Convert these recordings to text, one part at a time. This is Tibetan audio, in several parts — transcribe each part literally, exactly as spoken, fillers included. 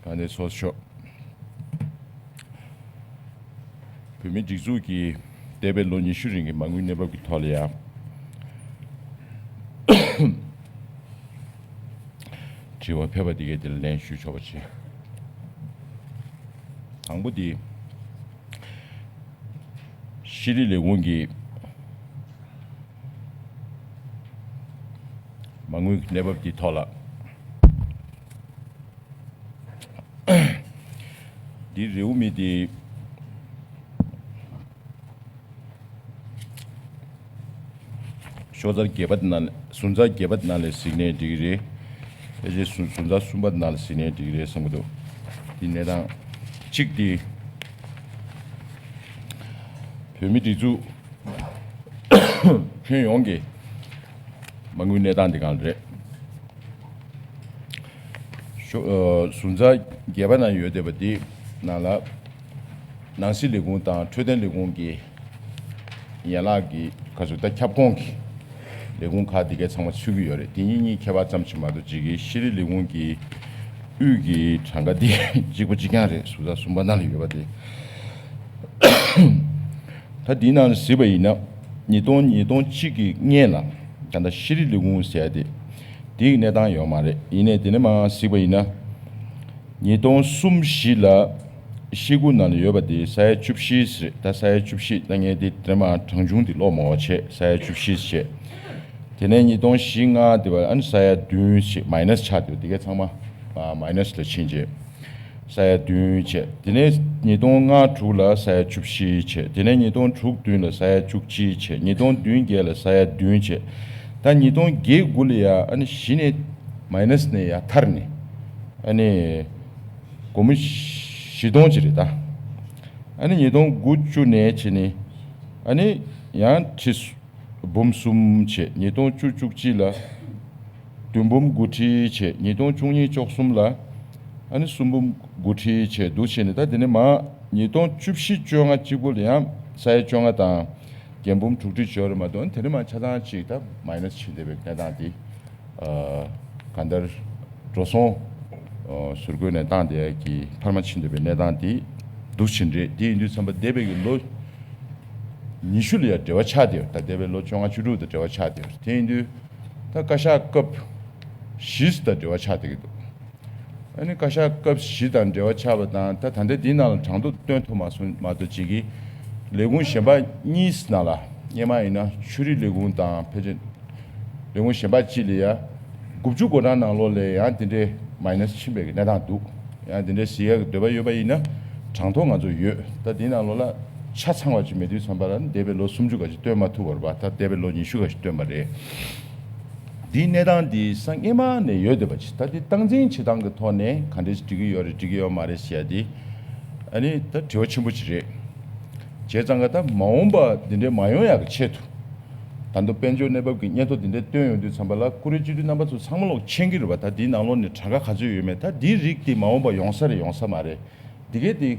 ཨ་ནེ་ཚོགས་ཤོག་བོད་མིའི་སྒྲིག་འཛུགས་ཀྱི་འདས་པའི་ལོ་ཉི་ཤུ་རིང་གི་མ་དངུལ་གནས་བབ་ཀྱི་ཐོག་ལ་ཡང་དྲི་བ་ཕེབས་པ་འདི་གའི་དེ་ལ་ལན་ཞུ་ཆོག་པ་བྱེད། དང་པོ་འདི། ཤེས་རིག་ལས་ཁུངས་ཀྱི་མ་དངུལ་གནས་བབ་ཀྱི་ཐོག་ལ། འདི་རེའུ་མིག་འདི། ཤོག་ཚར་བརྒྱད་པ་ནང་ཟུར་ཚར་བརྒྱད་པ་ནང་ལ་གཟིགས་ནས་འགྲིག་གི་རེད། ཕལ་ཆེར་ཟུར་ཟུར་ཚར་གསུམ་པ་ནང་ལ་གཟིགས་ནས་འགྲིག་གི་རེད་བསམ་གྱི་འདུག་འདི་གནས་སྟངས་གཅིག་འདི། བོད་མི་སྒྲིག་འཛུགས་ཁྱོན་ཡོངས་ཀྱི་མ་དངུལ་གནས་སྟངས་འདི་གང་རེད། ཤོ་ཨ་ཟུར་ཚར་བརྒྱད་པ་ནང་ཡོད་བསྡད་པ་འདི་ནང་ལ། ནང་སྲིད་ལས་ཁུངས་དང་འཕྲོད་བསྟེན་ལས་ཁུངས་ཀྱི་ཡན་ལག་གི་ཁ་སུ་ད་ཁྱབ་ཁོངས་ཀྱི་ལས་ཁུངས་ཁག་འདི་གའི་ཚང་མ་ཚུད་ཀྱི་ཡོད་རེད། དེ་གཉིས་གཉིས་ཁྱད་པར་ཙམ་ཞིག་མ་གཏོགས་ཅིག་གི་ཤེས་རིག་ལས་ཁུངས་ཀྱི་དབུས་ཀྱི་གྲངས་ཀ་འདི་གཅིག་པ་གཅིག་རྐྱང་རེད། ཟུར་ཚར་གསུམ་པ་ནང་ལ་ཡོད་པ་དེ། ད་འདིའི་ནང་ལ་གཟིགས་པ་ཡིན་ན། ཉིས་སྟོང་ཉིས་སྟོང་གཅིག་གི་སྔན་ལ་ད་ལྟ་ཤེས་རིག་ལས་ཁུངས་ཟེར་ཡ་དེ་འདིའི་གནས་སྟངས་ཡོད་མ་རེད། ཡིན་ནའི་དེ་ནས་མར་གཟིགས་པ་ཡིན་ན། ཉིས་སྟོང་གསུམ་བཞི་ལ་ཤེས་དགུ་ནང་ལ་ཡོད་པ་དེ་ས་ཡ་བཅུ་བཞི་རེད། ད་ས་ཡ་བཅུ་བཞི་ལྟ་ངན་དེ་དེ་མར་གྲངས་ཆུང་དེ་ཀློག་མ་བ་བྱས། ས་ཡ་བཅུ་བཞི་བྱས། དེ་ནས་ཉིས་སྟོང་བཞི་ལྔ་དེ་བ་ཨ་ནི་ས་ཡ་བདུན་བྱས། མའི་ནས་ཆགས་དེ་བ་དེ་གའི་ཚང་མ་མའི་ནས་ལ་ཕྱིན་བྱས། ས་ཡ་བདུན་བྱས། དེ་ནས་ཉིས་སྟོང་ལྔ་དྲུག་ལ་ས་ཡ་བཅུ་བཞི་བྱས། དེ་ནས་ཉིས་སྟོང་དྲུག་བདུན་ལ་ས་ཡ་བཅུ་གཅིག་བྱས། ཉིས་སྟོང་བདུན་བརྒྱད་ལ་ས་ཡ་བདུན་བྱས། ད་ཉིས་སྟོང་བརྒྱད་དགུ་ལ་ཡ་ཨ་ནི་གཞི་ནས་མའི་ནས་ནས་ཡ་ཐར་ནས་ཨ་ནི་སྒོར་མོ་བཞི་སྟོང་ཅིག་རེད་ད། ཨ་ནི་ཉིས་སྟོང་དགུ་བཅུ་ནས་བྱས་ནས་ཨ་ནི་ཡང་ཁྲི་འབུམ་གསུམ་བྱས། ཉིས་སྟོང་བཅུ་བཅུ་གཅིག་ལ་བདུན་འབུམ་དགུ་ཁྲི་བྱས། ཉིས་སྟོང་བཅུ་གཉིས་བཅུ་གསུམ་ལ་ཨ་ནི་གསུམ་འབུམ་དགུ་ཁྲི་བྱས་འདུག་བྱས་ནས། ད་དེ་ནས་མར་ཉིས་སྟོང་བཅུ་བཞི་བཅོ་ལྔ་གཅིག་པོ་ལ་ཡང་ས་ཡ་བཅོ་ལྔ་དང་བརྒྱད་འབུམ་དྲུག་ཁྲི་བྱས་ཡོད་རེད་མ་གཏོགས། དེ་ནས་མར་ཆ་ཚང་གཅིག་ད་མའི་ནས་ཕྱིན་བསྡད་པའི་གནས་སྟངས་དེ། ཨ་གང་ལྟར་འགྲོ་སོང་ཨ་ཟུར་བཀོལ་ནས་བཏང་བསྡད་ཀྱི་འཕར་མ་ཕྱིན་བསྡད་པའི་གནས་སྟངས་དེ་འདུག་བྱས་རེད། དེ་ཡིན་དུས་ཙམ་པ་འདས་པའི་གི་ལོ་ཉི་ཤུ་ལ་ཡང་འབྲེལ་བ་ཆགས་བསྡད་ཡོད། ད་འདས་པའི་ལོ་བཅོ་ལྔ་བཅུ་དྲུག་དང་འབྲེལ་བ་ཆགས་བསྡད་ཡོད། དེ་ཡིན་དུས་ད་བཀའ་ཤག་སྐབས་བཞི་དང་འབྲེལ་བ་ཆགས་བསྡད་ཀྱི་འདུག་ཨ་ནི་བཀའ་ཤག་སྐབས་བཞི་དང་འབྲེལ་བ་ཆགས་པ་དང་། ད་ད་ལྟའི་འདི་ནང་ལ་གྲངས་ཐོ་སྟོན་ཐུབ་མ་སོང་མ་གཏོགས་ཅིག་གི་ལས་ཁུངས་གཞན་པ་གཉིས་ནང་ལ། སྔོན་མ་ཡིན་ན་ཆོས་རིག་ལས་ཁུངས་དང་ཕལ་ཆེར་ལས་ཁུངས་གཞན་པ་གཅིག་ལ་ཡ་དགུ་བཅུ་གོ་གྲངས་ནང་ལོགས་ལ་ཡང་དེ་འདྲའི་མའི་ནས་ཕྱིན་པའི་གནས་སྟངས་འདུག་ཡང་དེ་འདྲའི་གཟིགས་ཡག་གི་འདོད་པ་ཡོད་པ་ཡིན་ན་གྲངས་ཐོ་ང་ཚོ་ཡོད། ད་འདི་ནང་ལོགས་ལ་ཆ་ཚང་བ་ཅིག་མེད་དུས་ཙམ་པ་ལ་འདས་པའི་ལོ་སུམ་ཅུ་ག་ཅིག་སྟོན་མ་ཐུབ་པ་རེད་པ། ད་འདས་པའི་ལོ་ཉི་ཤུ་ག་ཅིག་སྟོན་པ་རེད། འདིའི་གནས་སྟངས་འདི་སྔོན་མ་ནས་ཡོད་བསྡད་པ་ཅིག་ད་འདི་སྟངས་འཛིན་བྱེད་སྟངས་ཀྱི་ཐོག་ནས་ག་འདྲས་འགྲིག་གི་ཡོད་རེད་འགྲིག་གི་ཡོད་མ་རེད་ཟེར་ཡ་འདི་ཨ་ནི་ད་དྲི་བ་ཆེན་པོ་ཅིག་རེད། བྱས་ཙང་ཀ་ད་མ་འོངས་པ་འདི་འདྲས་མ་ཡོང་ཡག་གི་ཆེད་དུ། ད་དུང་དཔལ་འབྱོར་གནས་བབ་ཀྱི་སྙན་ཐོ་འདི་འདྲས་བཏོན་ཡོང་དུས་ཙམ་པ་ལ་ཀུ་རེ་སྤྱི་འཐུས་རྣམ་པ་ཚོ་ཚང་མ་ལོག་མཁྱེན་གྱི་རེད་པ། ད་འདིའི་ནང་ལོགས་ནས་གྲངས་ཀ་ག་ཚོད་ཡོད་མེད། ད་འདིའི་རིགས་འདི་མ་འོངས་པ་ཡོང་ས་རེད་ཡོང་ས་མ་རེད། འདི་གས་འདི་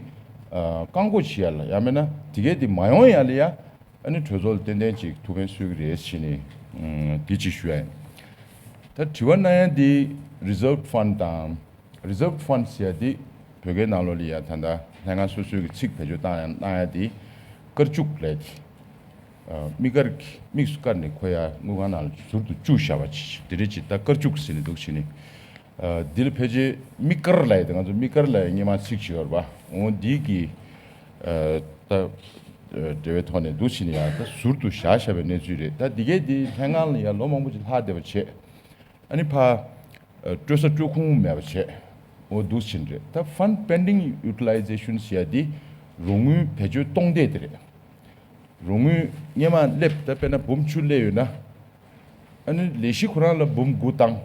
ཨ་བཀག་འགོག་བྱེད་ཡ་ལ་ཡང་མིན་ན་འདི་གས་འདི་མ་ཡོང་ཡ་ལ་ཡ། ཨ་ནི་གྲོས་ཚོགས་ལ་ཏན་ཏན་ཅིག་ཐུགས་ཕན་གསོས་ཀྱི་རེད་ཟེར་ནས་ཨ་འདི་ཅིག་ཞུ་ཡ་ཡིན། ད་དྲི་བ་གནང་ཡ་འདི་Reserve Fund དང་། Reserve Fund ཟེར་ཡ་འདི་བོད་སྐད་ནང་ལོགས་ལ་ཡ་ད་ལྟ་ལྷན་ཁང་སོ་སོའི་གི་ཚིག་བེད་སྤྱོད་བཏང་ཡ་གནང་ཡ་འདི་སྐར་བཅུག་ལབ་ཡ་འདི། ཨ་དམིགས་བཀར་གྱི་དམིགས་སུ་བཀར་ནས་ཁོ་ཡ་དངུལ་ཁང་ནང་ལ་ཟུར་དུ་བཅུག་བཞག་པ་ཅིག་འདི་འདྲ་ཅིག་ད་སྐར་བཅུག་ཟེར་ནས་འདུག་བྱས་ནས། ཨ་འདི་ལ་ཕལ་ཆེར་དམིགས་བཀར་ལབ་ཡ་དེ་ང་ཚོ་དམིགས་བཀར་ལབ་ཡ་སྔོན་མ་ཚིག་ཅིག་ཡོད་རེད་པ། འོ་འདི་གི་ཨ་ད་ཨ་འབྲེལ་བའི་ཐོག་ནས་འདུག་བྱས་ནས་ཡང་ད་ཟུར་དུ་བཞག་བཞག་པའི་གནས་ཚུལ་རེད། ད་འདི་གས་འདི་ལྷན་ཁང་ལ་ཡང་ལོ་མང་པོ་ཅིག་ལྷག་བསྡད་པ་བྱས། ཨ་ནི་ཕ་ཨ་སྤྲོད་ས་སྤྲོད་ཁུངས་མེད་པ་བྱས། འོ་འདུག་བྱས་ནས་རེད། ད་Fund Pending Utilization ཟེར་ཡ་འདི་རོགས་དངུལ་བེད་སྤྱོད་གཏོང་བསྡད་དེ་རེད། རོགས་དངུལ་སྔོན་མ་སླེབས་ད་དཔེར་ན་འབུམ་བཅུ་སླེབས་ཡོད་ན། ཨ་ནི་ལས་གཞི་ཁོ་རང་ལ་འབུམ་དགུ་བཏང་།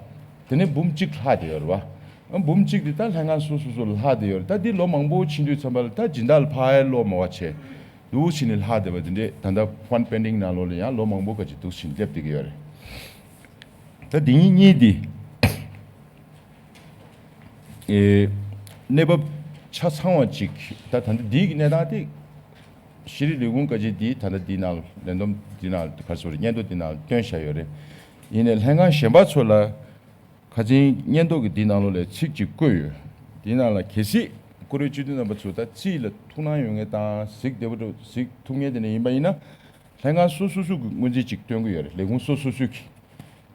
དེ་ནས་འབུམ་གཅིག་ལྷག་བསྡད་ཡོད་རེད་བ། ཨ་འབུམ་གཅིག་དེ་ད་ལྷན་ཁང་སོ་སོ་སོ་ལ་ལྷག་བསྡད་ཡོད་རེད། ད་འདི་ལོ་མང་པོ་ཕྱིན་དུས་ཙམ་པ་ལ་ད་སྦྱིན་བདག་ལ་ཕར་ཡ་ལོག་མ་བ་བྱས། འདུག་བྱས་ནས་ལྷག་བསྡད་པ་དེ་འདྲས་ད་ལྟ་Fund Pending ནང་ལོགས་ལ་ཡང་ལོ་མང་པོ་ག་ཅིག་འདུག་བྱས་ནས་སླེབས་བསྡད་ཀྱི་ཡོད་རེད། ད་འདི་གཉིས་གཉིས་འདི། ཨེ། གནས་བབ་ཆ་ཚང་བ་ཅིག་ད་ད་ལྟ་འདི་གི་གནས་སྟངས་དེ། ཤེས་རིག་ལས་ཁུངས་བཀའ་སྤྱི་འདི་ད་ལྟ་འདི་ནང་ལ་ལན་འདོམས་འདི་ནང་ལ་ག་རེ་ཟེར་དགོས་རེད། སྙན་ཐོ་འདི་ནང་ལ་བཏོན་བཞག་ཡོད་རེད། ཡིན་ནའི་ལྷན་ཁང་གཞན་པ་ཚོ་ལ་ཁ་སང་སྙན་ཐོ་གི་འདི་ནང་ལོགས་ལ་ཚིག་ཅིག་བཀོད་ཡོད། དེའི་ནང་ལ་གལ་སྲིད་བཀུར་འོས་སྤྱི་འཐུས་རྣམ་པ་ཚོ་ད་རྩིས་ལ་ཐུགས་སྣང་ཡོད་མཁན་དང་གཟིགས་བདེ་པོ་འགྲོ་གཟིགས་ཐུབ་མཁན་དེ་འདྲ་ཡིན་པ་ཡིན་ན། ལྷན་ཁང་སོ་སོ་སོ་གི་སྔོན་རྩིས་ཅིག་སྟོན་གྱི་ཡོད་རེད། ལས་ཁུངས་སོ་སོ་སོ་གི།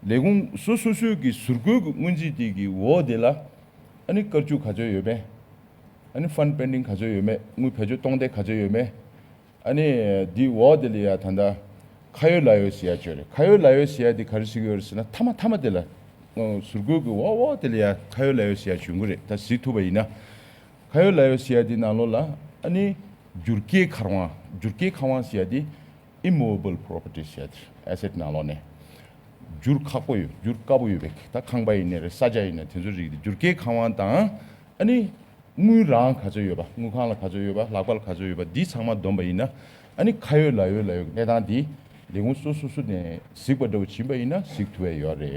ལས་ཁུངས་སོ་སོ་སོ་གི་ཟུར་བཀོལ་གྱི་སྔོན་རྩིས་དེ་གི་འོག་དེ་ལ་ཨ་ནི་བཀར་བཅུག་ག་ཚོད་ཡོད་མེད། ཨ་ནི་ཕན་པེན་ཌིང་ག་ཚོད་ཡོད་མེད། དངུལ་བེད་སྤྱོད་གཏོང་བསྡད་ག་ཚོད་ཡོད་མེད། ཨ་ནི་འདི་འོག་དེ་ལ་ཡ་ད་ལྟ་ཁ་ཡོད་ལག་ཡོད་ཟེར་ཡ་ཅིག་ཡོད་རེད། ཁ་ཡོད་ལག་ཡོད་ཟེར་ཡ་དེ་ག་རེ་ཟེར་གྱི་ཡོད་རེད་ཟེར་ན། མཐའ་མ་མཐའ་མ་དེ་ལ་ཟུར་བཀོལ་གྱི་འོག་འོག་དེ་ལ་ཡ་ཁ་ཡོད་ལག་ཡོད་ཟེར་ཡ་བྱུང་གི་རེད། ད་གཟིགས་ཐུབ་པ་ཡིན་ན། ཁ་ཡོད་ལག་ཡོད་ཟེར་ཡ་དེ་ནང་ལོགས་ལ་ཨ་ནི་འགྱུར་སྐྱེས་མཁར་དབང་། འགྱུར་སྐྱེས་མཁར་དབང་ཟེར་ཡ་དེ་ཨི་མུ་ཝེ་བལ་པོ་རོ་པར་ཊི་ཟེར་ཡ་དེ་ཨེ་སེ་ཊི་ནང་ལོགས་ནས། འགྱུར་ཁག་པོ་ཡོད། འགྱུར་དཀའ་པོ་ཡོད་པའི་ད་ཁང་པ་ཡིན་ནའི་རེད། ས་ཆ་ཡིན་ནའི་དེ་ཚོ་རིགས་དེ་འགྱུར་སྐྱེས་མཁར་དབང་དང་། ཨ་ནི་དངུལ་རང་ག་ཚོད་ཡོད་པ། དངུལ་ཁང་ལ་ག་ཚོད་ཡོད་པ། ལྷག་པར་ག་ཚོད་ཡོད་པ། འདི་ཚང་མ་བསྡོམས་པ་ཡིན་ན། ཨ་ནི་ཁ་ཡོད་ལག་ཡོད་ལ་ཡོད་གནས་སྟངས་འདི་ལས་ཁུངས་སོ་སོ་སོ་ནས་གཟིགས་པ་འདྲ་བོ་ཕྱིན་པ་ཡིན་ན་གཟིགས་ཐུབ་ཡ་ཡོད་རེད།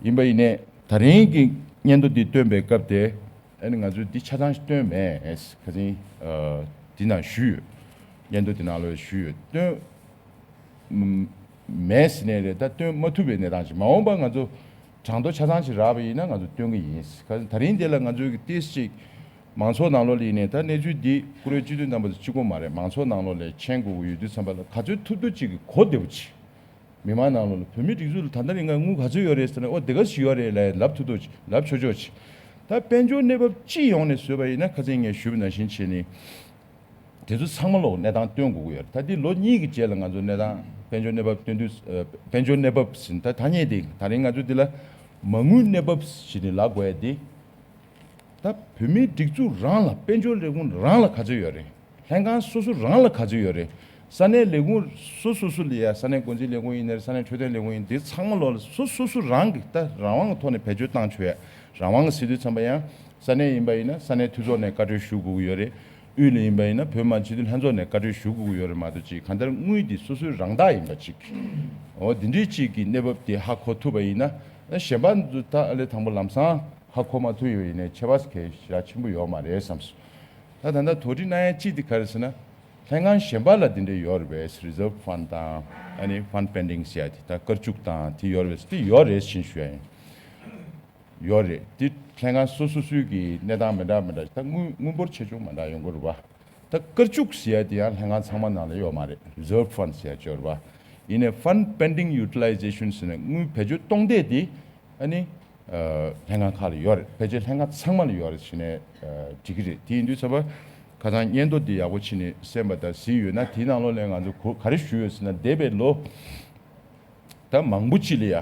ཡིན་པ་ཡིན་ནའི་ད་རིང་གི་སྙན་ཐོ་འདི་བཏོན་པའི་སྐབས་དེ་ཨ་ནི་ང་ཚོས་འདི་ཆ་ཚང་ཞིག་བཏོན་མེད། ཁ་སང་འདི་ནང་ཞུས་ཡོད། སྙན་ཐོ་འདི་ནང་ལ་ཞུས་ཡོད། བཏོན་མེད་ཟེར་ནའི་རེད། ད་བཏོན་མ་ཐུབ་པའི་གནས་སྟངས་ཤིག། མ་འོངས་པ་ང་ཚོ་གྲངས་ཐོ་ཆ་ཚང་ཞིག་རག་པ་ཡིན་ན་ང་ཚོ་བཏོན་གི་ཡིན། ཁ་སང་ད་རིང་འདི་ལ་ང་ཚོའི་གི་ཏིས་ཅིག་མང་ཚོགས་ནང་ལོགས་ལ་ཡིན་ནའི་ད་གནས་ཚུལ་འདི་བཀུར་འོས་སྤྱི་འཐུས་རྣམ་པ་ཚོ་གཅིག་པོ་མ་རེད། མང་ཚོགས་ནང་ལོགས་ལ་མཁྱེན་དགོས་ཀྱི་ཡོད་དུས་ཙམ་པ་ལ་ག་ཚོད་ཐུབ་ཐུབ་ཅིག་གི་གོ་བདེ་པོ་ཅིག། མི་མང་ནང་ལོགས་ལ་བོད་མིའི་སྒྲིག་འཛུགས་ལ་ད་ལྟ་རིང་ག་དངུལ་ག་ཚོད་ཡོད་རེད་ཟེར་ན། ཨོ་དེ་ག་ཞིག་ཡོད་རེད་ལབ་ཐུབ་ཐུབ་ཅིག་ལབ་ཆོག་ཆོག་ཅིག། ད་དཔལ་འབྱོར་གནས་བབ་སྤྱི་ཡོངས་ནས་བཟོས་པ་ཡིན་ན། ཁ་སང་ངས་ཞུས་པ་ནང་བཞིན་བྱས་ནས་དེ་ཚོ་ཚང་མ་ལོག་གནས་སྟངས་སྟོན་དགོས་ཀྱི་ཡོད་རེད། ད་འདི་ལོ་གཉིས་ཀྱི་རྗེས་ལ་ང་ཚོ་གནས་སྟངས་དཔལ་འབྱོར་གནས་བབ་སྟོན་དུས། ཨ་དཔལ་འབྱོར་གནས་བབ་ཟེར་ད་ཐ་སྙད་དེ་ད་རིང་ང་ཚོ་འདི་ལ་མ་དངུལ་གནས་བབ་ཟེར་ནས་ལབ་དགོས་ཡ་དེ། ད་བོད་མིའི་སྒྲིག་འཛུགས་རང་ལ། དཔལ་འབྱོར་ལས་ཁུངས་རང་ལ་ག་ཚོད་ཡོད་རེད། ལྷན་ཁང་སོ་སོ་རང་ལ་ག་ཚོད་ཡོད་རེད། ས་གནས་ལས་ཁུངས་སོ་སོ་སོ་ལ་ཡ། ས་གནས་འགོ་འཛིན་ལས་ཁུངས་ཡིན་ནའི་རེད། ས་གནས་འཕྲོད་བསྟེན་ལས་ཁུངས་ཡིན། དེ་ཚང་མ་ལོག་ལ་སོ་སོ་སོ་རང་གི་ད་རང་དབང་གི་ཐོག་ནས་བེད་སྤྱོད་བཏང་ཆོག་ཡ། རང་དབང་གི་ཟེར་དུས་ཙམ་པ་ཡང་ས་གནས་ཡིན་པ་ཡིན་ན་ས་གནས་འཐུས་ཚོགས་ནས་བཀའ་འཁྲོལ་ཞུ་དགོས་ཀྱི་ཡོད་རེད། དབུས་ལ་ཡིན་པ་ཡིན་ན་བོད་མི་མང་སྤྱི་འཐུས་ལྷན་ཚོགས་ནས་བཀའ་འཁྲོལ་ཞུ་དགོས་ཀྱི་ཡོད་རེད་མ་གཏོགས་ཅིག། གང་ལྟར་དངུལ་འདི་སོ་སོའི་རང་བདག་ཡིན་པ་ཅིག། འོ་འདི་འདྲའི་ཅིག་གི་གནས་བབ་དེ་ཧ་གོ་ཐུབ་པ་ཡིན་ན། གཞན་པ་ཚོ་ད་ཨ་ལས་དང་པོ་ལམ་སང་ཧ་གོ་མ་ཐུབ་ཡོད་ཡིན་ནའི་ཁྱད་པར་གལ་ཞེ་དྲག་ཆེན་པོ་ཡོད་མ་རེད་བསམས་སོང་། ད་ད་ལྟ་དོགས་འདྲི་གནང་ཡ་གཅིག་དེ་ག་རེ་ཟེར་ན། ལྷན་ཁང་གཞན་པ་ལ་དེ་འདྲ་ཡོད་རེད་པས། རི་ཛརབ་ཕན་དང་ཨ་ནི་ཕན་པེན་ཌིང་ཟེར་ཡ་དེ། ད་བཀར་བཅུག་དང་དེ་ཡོད་རེད་པས། དེ་ཡོད་རེད་ཕྱིན་ཞུ་ཡ་ཡིན། ཡོད་རེད། དེ་ལྷན་ཁང་སོ་སོ་སོའི་གི་གནས་སྟངས་མི་འདྲ་མི་འདྲ། ད་དངུལ་དངུལ་འབོར་ཆེ་ཆུང་མི་འདྲ་ཡོང་གི་རེད་པ། ད་བཀར་བཅུག་ཟེར་ཡ་དེ་ཡང་ལྷན་ཁང་ཚང་མ་ནང་ལ་ཡོད་མ་རེད། རི་ཛརབ་ཕན་ཟེར་ཡ་ཅིག་ཡོད་རེད་པ། ཡིན་ནའི་ཕན་པེན་ཌིང་ཡུ་ཊི་ལའི་ཛེ་ཤན་ཟེར་ནས་དངུལ་བེད་སྤྱོད་གཏོང་བསྡད་དེ་ཨ་ནི་ལྷན་ཁང་ཁག་ལ་ཡོད་རེད། ཕལ་ཆེར་ལྷན་ཁང་ཚང་མ་ལ་ཡོད་རེད་ཟེར་ནས་འགྲིག་གི་རེད། དེ་ཡིན་དུས་ཙམ་པ་ཁ་སང་སྙན་ཐོ་འདི་ཡག་པོ་བྱས་ནས་གསན་པ་དང་གཟིགས་ཡོད་ན། དེའི་ནང་ལོགས་ལ་ང་ཚོ་ག་རེ་ཞུས་ཡོད་ཟེར་ན། འདས་པའི་ལོ་ད་མང་པོ་ཅིག་ལ་ཡ་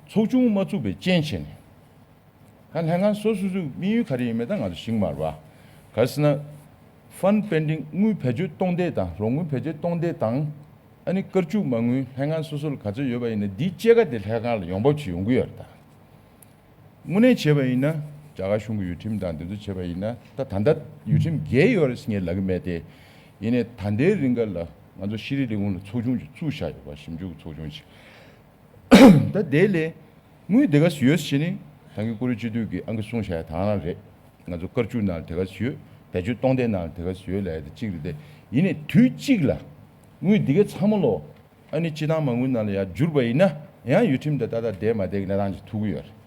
ཚོགས་ཆུང་མ་བཙུགས་པའི་རྐྱེན་བྱས་ནས། ད་ལྷན་ཁང་སོ་སོ་སོའི་དམིགས་ཡུལ་ག་རེ་ཡིན་མིན་ད་ང་ཚོ་ཤེས་ཀྱི་མ་རེད་པ། ག་རེ་ཟེར་ན། ཕན་པེན་ཌིང་དངུལ་བེད་སྤྱོད་གཏོང་བསྡད་དང་། རོགས་དངུལ་བེད་སྤྱོད་གཏོང་བསྡད་དང་། ཨ་ནི་བཀར་བཅུག་མ་དངུལ་ལྷན་ཁང་སོ་སོ་ལ་ག་ཚོད་ཡོད་པ་ཡིན་ན། འདི་སྐྱེད་ཀ་དེ་ལྷན་ཁང་ལ་ཡོང་འབབ་ཅིག་ཡོང་གི་ཡོད་རེད་ད། དངོས་གནས་བྱས་པ་ཡིན་ན་རྒྱ་གར་གཞུང་གི་ཡུལ་ཁྲིམས་དང་འདི་ཚོ་བྱས་པ་ཡིན་ན། ད་ད་ལྟ་ཡུལ་ཁྲིམས་འགལ་ཡོད་རེད་ཟེར་ངས་ལབ་ཀྱི་མེད་དེ། ཡིན་ནའི་ད་ལྟའི་རིང་ག་ལ་ང་ཚོ་ཤེས་རིག་ལས་ཁུངས་ལ་ཚོགས་ཆུང་ཅིག་བཙུགས་བཞག་ཡོད་པ། ཞིབ་འཇུག་གི་ཚོགས་ཆུང་ཅིག། ད་དེ་ལས་དངུལ་དེ་ག་ཡོད་ཟེར་ནི་ད་གིན་བཀུར་འོས་སྤྱི་འཐུས་ཀྱིས་ཨང་ཀི་གསུངས་བཞག་ཡ་དེ་ག་རང་རེད། ང་ཚོ་བཀར་བཅུག་ནང་ལ་དེ་ག་ཡོད། བེད་སྤྱོད་གཏོང་བསྡད་ནང་ལ་དེ་ག་ཡོད་ལབ་ཡ་དེ་གཅིག་རེད་དེ། ཡིན་ནའི་དུས་གཅིག་ལ་དངུལ་འདི་ག་ཚང་མ་ལོག་ཨ་ནི་སྤྱི་བཏང་མ་དངུལ་ནང་ལ་ཡར་བསྒྱུར་བ་ཡིན་ན་ཡང་ཡུལ་ཁྲིམས་དང་ཏག་ཏག་བསྡད་མ་བསྡད་ཀྱི་གནས་སྟངས་ཅིག་ཐུག་གི་ཡོད་རེད།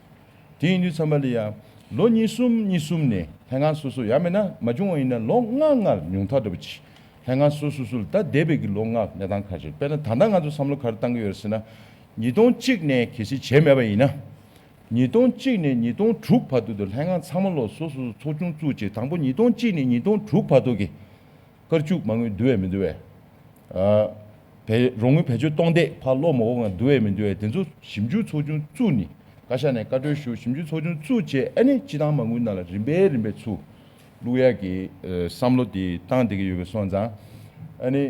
དེ་ཡིན་དུས་ཙམ་པ་ལ་ཡང་ལོ་གཉིས་གསུམ་གཉིས་གསུམ་ནས་ལྷན་ཁང་སོ་སོ། ཡང་མིན་ན་མ་བྱུང་བ་ཡིན་ན་ལོ་ལྔ་ལྔར་ཉུང་མཐའ་འདྲ་པོ་ཅིག་ལྷན་ཁང་སོ་སོ་སོ་ལ་ད་འདས་པའི་གི་ལོ་ལྔ་གནས་སྟངས་ག་རེ་བྱས། དཔེར་ན་ད་ལྟ་ང་ཚོ་བསམ་བློ་ག་རེ་བཏང་གི་ཡོད་རེད་ཟེར་ན། ཉིས་སྟོང་གཅིག་ནས་གལ་སྲིད་བྱས་མེད་པ་ཡིན་ན། ཉིས་སྟོང་གཅིག་ནས་ཉིས་སྟོང་དྲུག་བར་དུ་དུ་ལྷན་ཁང་ཚང་མ་ལོག་སོ་སོ་སོ་ཚོགས་ཆུང་བཙུགས་བྱས། དང་པོ་ཉིས་སྟོང་གཅིག་ནས་ཉིས་སྟོང་དྲུག་བར་དུ་གི་བཀར་བཅུག་མ་དངུལ་བསྡུ་བས་མི་བསྡུ་བས། ཨ། བེད་རོགས་དངུལ་བེད་སྤྱོད་གཏོང་བསྡད་ཕར་སློག་མ་འོང་ང་བསྡུ་བས་མི་བསྡུ་བས། དེ་ཚོ་ཞིབ་འཇུག་ཚོགས་ཆུང་བཙུགས་ནས། བཀའ་ཤག་ནས་བཀའ་འཁྲོལ་ཞུ། ཞིབ་འཇུག་ཚོགས་ཆུང་བཙུགས་བྱས་ཨ་ནི་སྤྱི་བཏང་མ་དངུལ་ནང་ལ་རིམ་པས་རིམ་པས་ཚུར་བླུག་ཡག་གི་ཨ་བསམ་བློ་དེ་བཏང་བསྡད་ཀྱི་ཡོད་པ་སོང་ཙང་། ཨ་ནི་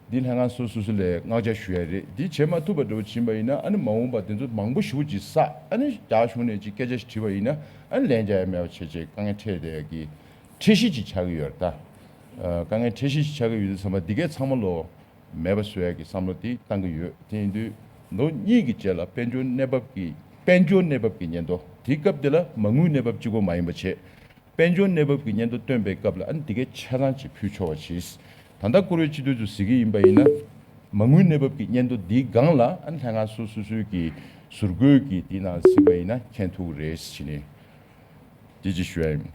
འདི་ལྷན་ཁང་སོ་སོ་སོ་ལ་མངགས་ཆ་ཞུ་ཡ་རེད། འདི་བྱེད་མ་ཐུབ་པ་འདྲ་པོ་ཕྱིན་པ་ཡིན་ན། ཨ་ནི་མ་འོངས་པ་དེ་ཚོ་མང་པོ་ཞེ་པོ་ཅིག་བསགས། ཨ་ནི་རྒྱ་གཞུང་ནས་ཅིག་སྐད་ཆ་ཞིག་དྲིས་པ་ཡིན་ན། ཨ་ནི་ལན་རྒྱག་ཡ་མེད་པ་བྱས་བྱས་དཀའ་ངལ་འཕྲད་བསྡད་ཡ་གི་འཕྲལ་གཞི་ཅིག་ཆགས་ཀྱི་ཡོད་རེད་ད། ཨ། དཀའ་ངལ་འཕྲལ་གཞི་ཅིག་ཆགས་ཀྱི་ཡོད་དུས་ཙམ་པ་འདི་གས་ཚང་མ་ལོ་མེད་པ་བཟོ་ཡ་གི་བསམ་བློ་དེ་བཏང་གི་ཡོད། དེ་ཡིན་དུས་ལོ་གཉིས་ཀྱི་རྗེས་ལ་དཔལ་འབྱོར་གནས་བབ་ཀྱི་དཔལ་འབྱོར་གནས་བབ་ཀྱི་སྙན་ཐོ། དེའི་སྐབས་དེ་ལ་མ་དངུལ་གནས་བབ་གཅིག་པོ་མ་ཡིན་པ་བྱས། དཔལ་འབྱོར་གནས་བབ་ཀྱི་སྙན་ཐོ་བཏོན་པའི་སྐབས་ལ་ཨ་ནི་འདི་གའི་ཆ་ཚང་ཅིག་ཕུལ་ཆོག་པ་བྱས། ད་ལྟ་བཀུར་འོས་སྤྱི་འཐུས་ཚོས་གཟིགས་ཀྱི་ཡིན་པ་ཡིན་ན། མ་དངུལ་གནས་བབ་ཀྱི་སྙན་ཐོ་འདིའི་སྒང་ལ་ཨ་ནི་ལྷན་ཁང་སོ་སོ་སོའི་གི་ཟུར་བཀོལ་གྱི་དེའི་ནང་གཟིགས་པ་ཡིན་ན་མཁྱེན་ཐུབ་ཀྱི་རེད་ཟེར་ནས། དེ་ཅིག་ཞུ་ཡ་ཡིན།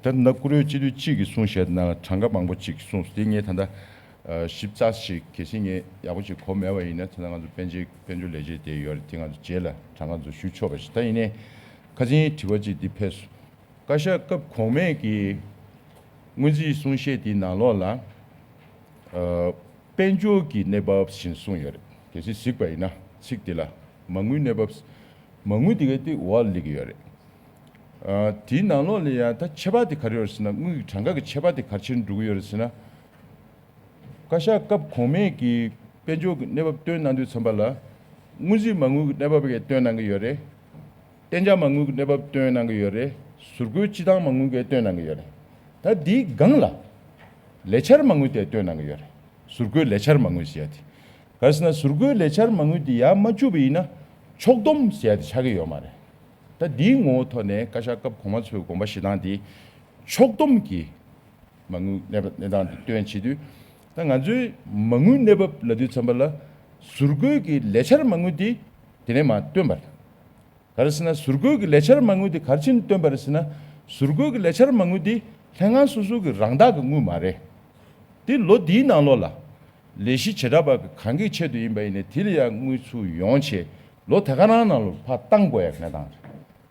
ད་ད་བཀུར་འོས་སྤྱི་འཐུས་གཅིག་གིས་གསུངས་བཞག་ནང་གྲངས་ཀ་མང་པོ་ཅིག་གསུངས་སོང་། དེ་ངས་ད་ལྟ་ཨ་ཞིབ་ཚགས་ཤིག་གལ་སྲིད་ངས་ཡག་པོ་ཅིག་གོ་མེད་པ་ཡིན་ན། ད་ལྟ་ང་ཚོ་དཔལ་འབྱོར་དཔལ་འབྱོར་ལས་བྱེད་དེ་ཡོད་རེད། དེ་ང་ཚོ་རྗེས་ལ་གྲངས་ཀ་ཚོ་ཞུ་ཆོག་པ་ཞིག་ད་ཡིན་ནའི་ཁ་སང་དྲི་བ་ཅིག་འདི་ཕེབས་སོང་། བཀའ་ཤག་སྐབས་གོང་མའི་གི་སྔོན་རྩིས་གསུང་བཤད་དེའི་ནང་ལོགས་ལ་ཨ་དཔལ་འབྱོར་གྱི་གནས་བབ་བཞིན་གསུངས་ཡོད་རེད། གལ་སྲིད་གཟིགས་པ་ཡིན་ན་ཚིག་དེ་ལ་མ་དངུལ་གནས་བབ། མ་དངུལ་དེ་ག་དེ་འོག་ལ་སླེབས་ཀྱི་ཡོད་རེད། ཨ་དེའི་ནང་ལོགས་ལ་ཡང་ད་ཁྱད་པར་དེ་ག་རེ་ཡོད་རེད་ཟེར་ན། དངུལ་གྱི་གྲངས་ཀ་གི་ཁྱད་པར་དེ་ག་རེ་བྱས་ནས་འགྲོ་གི་ཡོད་རེད་ཟེར་ན། བཀའ་ཤག་སྐབས་གོང་མའི་གི་དཔལ་འབྱོར་གྱི་གནས་བབ་སྟོན་གནང་དུས་ཙམ་པ་ལ་སྔོན་རྩིས་མ་དངུལ་གྱི་གནས་བབ་གས་སྟོན་གནང་གི་ཡོད་རེད། གཏན་འཇགས་མ་དངུལ་གྱི་གནས་བབ་སྟོན་གནང་གི་ཡོད་རེད། ཟུར་བཀོལ་སྤྱི་བཏང་མ་དངུལ་གས་སྟོན་གནང་གི་ཡོད་རེད། ད་འདིའི་སྒང་ལ་ལས་འཆར་མ་དངུལ་དེ་སྟོན་གནང་གི་ཡོད་རེད། ཟུར་བཀོལ་ལས་འཆར་མ་དངུལ་ཟེར་ཡ་དེ། ག་རེ་ཟེར་ན་ཟུར་བཀོལ་ལས་འཆར་མ་དངུལ་དེ་ཡར་མ་བཅུག་པ་ཡིན་ན་ཕྱོགས་བསྡོམས་ཟེར་ཡ་དེ་ཆགས་ཀྱི་ཡོད་མ་རེད། ད་འདིའི་ངོ་བོ་ཐོག་ནས་བཀའ་ཤག་སྐབས་གོང་མ་ཚོའི་དགོངས་པ་བཞེས་སྟངས་དེ་ཕྱོགས་བསྡོམས་ཀྱི་མ་དངུལ་གནས་བབ་གནས་སྟངས་དེ་སྟོན་བྱེད་དུས། ད་ང་ཚོའི་མ་དངུལ་གནས་བབ་ལབ་དུས་ཙམ་པ་ལ་ཟུར་བཀོལ་གྱི་ལས་འཆར་མ་དངུལ་དེ་དེ་ནས་མར་བཏོན་པ་རེད། ག་རེ་ཟེར་ན་ཟུར་བཀོལ་གྱི་ལས་འཆར་མ་དངུལ་དེ་ག་རེ་བྱས་ནས་བཏོན་པ་རེད་ཟེར་ན། ཟུར་བཀོལ་གྱི་ལས་འཆར་མ་དངུལ་དེ་ལྷན་ཁང་སོ་སོ་གི་རང་བདག་གི་དངུལ་མ་རེད། དེ་ལོ་འདིའི་ནང་ལོགས་ལ་ལས་གཞི་བྱེ་བྲག་པ་གི་གང་གི་ཆེད་དུ་ཡིན་པ་ཡིན་ནའི་དེ་ལ་ཡང་དངུལ་ཚུར་ཡོང་བྱས་ལོ་དེ་ག་རང་ནང་ལོགས་ཕར་བཏང་དགོས་ཡ་གི་གནས་སྟངས་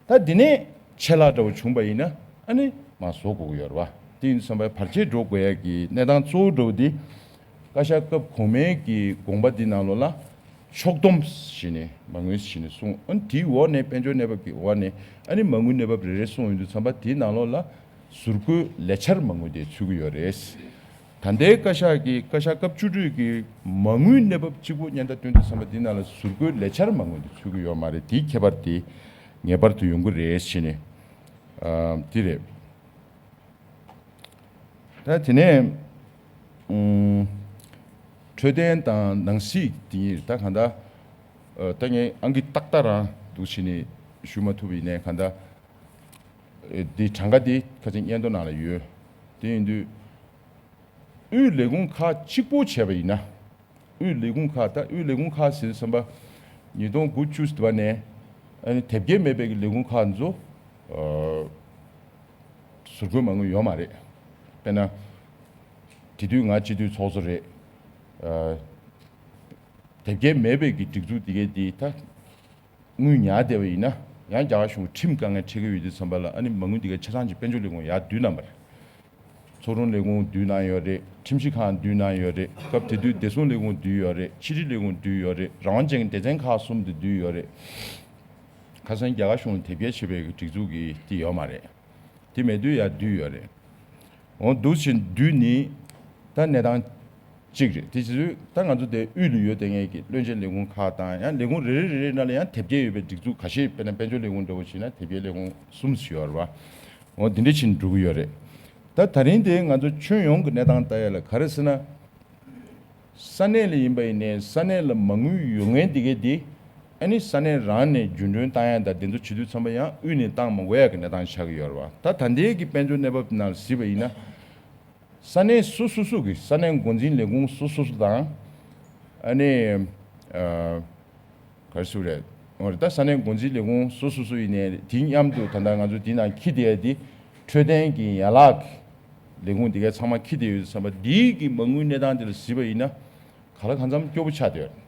རེད། ད་འདི་ནས་ཆད་ལྷག་འདྲ་བོ་བྱུང་པ་ཡིན་ན་ཨ་ནི་མར་བཟོ་དགོས་ཀྱི་ཡོད་རེད་བ། དེ་ཡིན་དུས་ཙམ་པ་བར་ཆད་འགྲོ་དགོས་ཡ་གི་གནས་སྟངས་གཙོ་བོ་འདྲ་བོ་འདི། བཀའ་ཤག་སྐབས་གོང་མའི་གི་དགོངས་པ་འདི་ནང་ལོགས་ལ་ཕྱོགས་བསྡོམས་བྱས་ནས་མ་དངུལ་བྱས་ནས་གསུངས། ཨ་ནི་དེའི་འོག་ནས་དཔལ་འབྱོར་གནས་བབ་ཀྱི་འོག་ནས་ཨ་ནི་མ་དངུལ་གནས་བབ་རེ་རེ་གསུངས་ཡོང་དུས་ཙམ་པ་དེའི་ནང་ལོགས་ལ་ཟུར་བཀོལ་ལས་འཆར་མ་དངུལ་དེ་ཚུད་ཀྱི་ཡོད་རེད། ད་ལྟའི་བཀའ་ཤག་གི་བཀའ་ཤག་སྐབས་བཅུ་དྲུག་གི་མ་དངུལ་གནས་བབ་གཅིག་པོ་སྙན་ཐོ་བཏོན་དུས་ཙམ་པ་དེའི་ནང་ལ་ཟུར་བཀོལ་ལས་འཆར་མ་དངུལ་དེ་ཚུད་ཀྱི་ཡོད་མ་རེད། དེའི་ཁྱད་པར་དེ་ངེས་པར་དུ་ཡོང་གི་རེད་ཟེར་ནས་ཨ་དེ་རེད། ད་དེ་ནས་ཨུམ། འཕྲོད་བསྟེན་དང་ནང་སྲིད་དེ་གཉིས་ད་གང་ལྟར་ཨ་ད་ངས་ཨང་ཀི་ཏག་ཏག་རང་འདུག་བྱས་ནས་ཞུ་མ་ཐུབ་པ་ཡིན་ནའི་གང་ལྟར་ཨེ་འདི་གྲངས་ཀ་འདི་ཁ་སང་སྙན་ཐོ་ནང་ལ་ཡོད། དེ་ཡིན་དུས་དབུས་ལས་ཁུངས་ཁག་གཅིག་པོ་བྱས་པ་ཡིན་ན། དབུས་ལས་ཁུངས་ཁག་ད་དབུས་ལས་ཁུངས་ཁག་ཟེར་བསམ་པ། ཉིས་སྟོང་དགུ་བཅུ་ཟེར་བ་ནས་ཨ་ནི་དེབ་སྐྱེལ་མེད་པའི་གི་ལས་ཁུངས་ཁག་ཚོ་ཨ་ཟུར་བཀོལ་མ་དངུལ་ཡོད་མ་རེད། དཔེར་ན་དེ་དུས་ང་སྤྱི་འཐུས་ཚོགས་གཙོ་རེད། ཨ་དེབ་སྐྱེལ་མེད་པའི་གི་སྒྲིག་འཛུགས་དེ་གའི་དེ་ད་དངུལ་ཉར་བསྡད་པ་ཡིན་ན་ཡང་རྒྱ་གར་གཞུང་ཁྲིམས་དཀའ་ངལ་འཕྲད་ཀྱི་ཡོད་དུས་ཙམ་པ་ལ་ཨ་ནི་མ་དངུལ་དེ་གའི་ཆ་ཚང་ཅིག་དཔལ་འབྱོར་ལས་ཁུངས་ཡར་བསྡུས་གནང་པ་རེད། ཚོགས་དྲུང་ལས་ཁུངས་བསྡུས་གནང་ཡོད་རེད། ཁྲིམས་ཞིབ་ཁང་བསྡུས་གནང་ཡོད་རེད། སྐབས་དེ་དུས་བདེ་སྲུང་ལས་ཁུངས་བསྡུས་ཡོད་རེད། ཕྱི་དྲིལ་ལས་ཁུངས་བསྡུས་ཡོད་རེད། རང་དབང་ཅན་གྱི་སྡེ་ཚན་ཁག་གསུམ་དེ་བསྡུས་ཡོད་རེད། ཁ་སང་རྒྱ་གར་གཞུང་ལ་དེབ་སྐྱེལ་བྱས་པའི་སྒྲིག་འཛུགས་ཀྱི་དེ་ཡོད་མ་རེད། དེ་མེད་དུས་ཡར་བསྡུས་ཡོད་རེད། འོ་འདུག་ཕྱིན་བསྡུས་ནི་ད་གནས་སྟངས་གཅིག་རེད། དེ་བྱེད་དུས་ད་ང་ཚོ་དེ་དབུས་ལ་ཡོད་དེ་ངེད་ཀྱི་བློན་ཆེན་ལས་ཁུངས་ཁག་དང་ཡང་ལས་ཁུངས་རེ་རེ་རེ་རེ་ནང་ལ་ཡང་དེབ་སྐྱེལ་ཡོད་པའི་སྒྲིག་འཛུགས་ཁ་ཤས། དཔེར་ན་དཔལ་འབྱོར་ལས་ཁུངས་འདྲ་བོ་བྱས་ན་དེབ་སྐྱེལ་ལས་ཁུངས་གསུམ་ཞིག་ཡོད་རེད་བ། འོ་དེ་འདྲ་ཕྱིན་འགྲོ་གི་ཡོད་རེད། ད་ད་རིང་དེ་ང་ཚོ་ཁྱོན་ཡོངས་ཀྱི་གནས་སྟངས་ལྟ་ཡ་ལ་ག་རེ་ཟེར་ན། ས་གནས་ལ་ཡིན་པ་ཡིན་ནའི་ས་གནས་ལ་མ་དངུལ་ཡོད་མཁན་དེ་གས་དེ་ཨ་ནི་ས་གནས་རང་ནས་རྒྱུན་གྲོན་བཏང་ཡ་དང་དེ་ཚོ་བྱེད་དུས་ཙམ་པ་ཡང་དབུས་ནས་བཏང་མ་དགོས་ཡ་གི་གནས་སྟངས་ཆགས་ཀྱི་ཡོད་རེད་བ། ད་ད་ལྟའི་གི་དཔལ་འབྱོར་གནས་བབ་ནང་གཟིགས་པ་ཡིན་ན། ས་གནས་སོ་སོ་སོ་གི་ས་གནས་འགོ་འཛིན་ལས་ཁུངས་སོ་སོ་སོ་དང་། ཨ་ནི་ཨ་ག་རེ་ཟེར་རེད། འོ་རེད། ད་ས་གནས་འགོ་འཛིན་ལས་ཁུངས་སོ་སོ་སོ་ཡིན་ནའི་དེ་མཉམ་དུ་ད་ལྟ་ང་ཚོ་འདི་ནང་འཁྱེར་བསྡད་ཡ་དེ་འཕྲོད་བསྟེན་གྱི་ཡན་ལག་གི་ལས་ཁུངས་དེ་གའི་ཚང་མ་འཁྱེར་བསྡད་ཡོད་བསམ་པ། འདིའི་གི་མ་དངུལ་གནས་སྟངས་དེ་ལ་གཟིགས་པ་ཡིན་ན། ག་ལ་གང་འཚམ་སྐྱོ་པོ་ཆགས་བསྡད་ཡོད།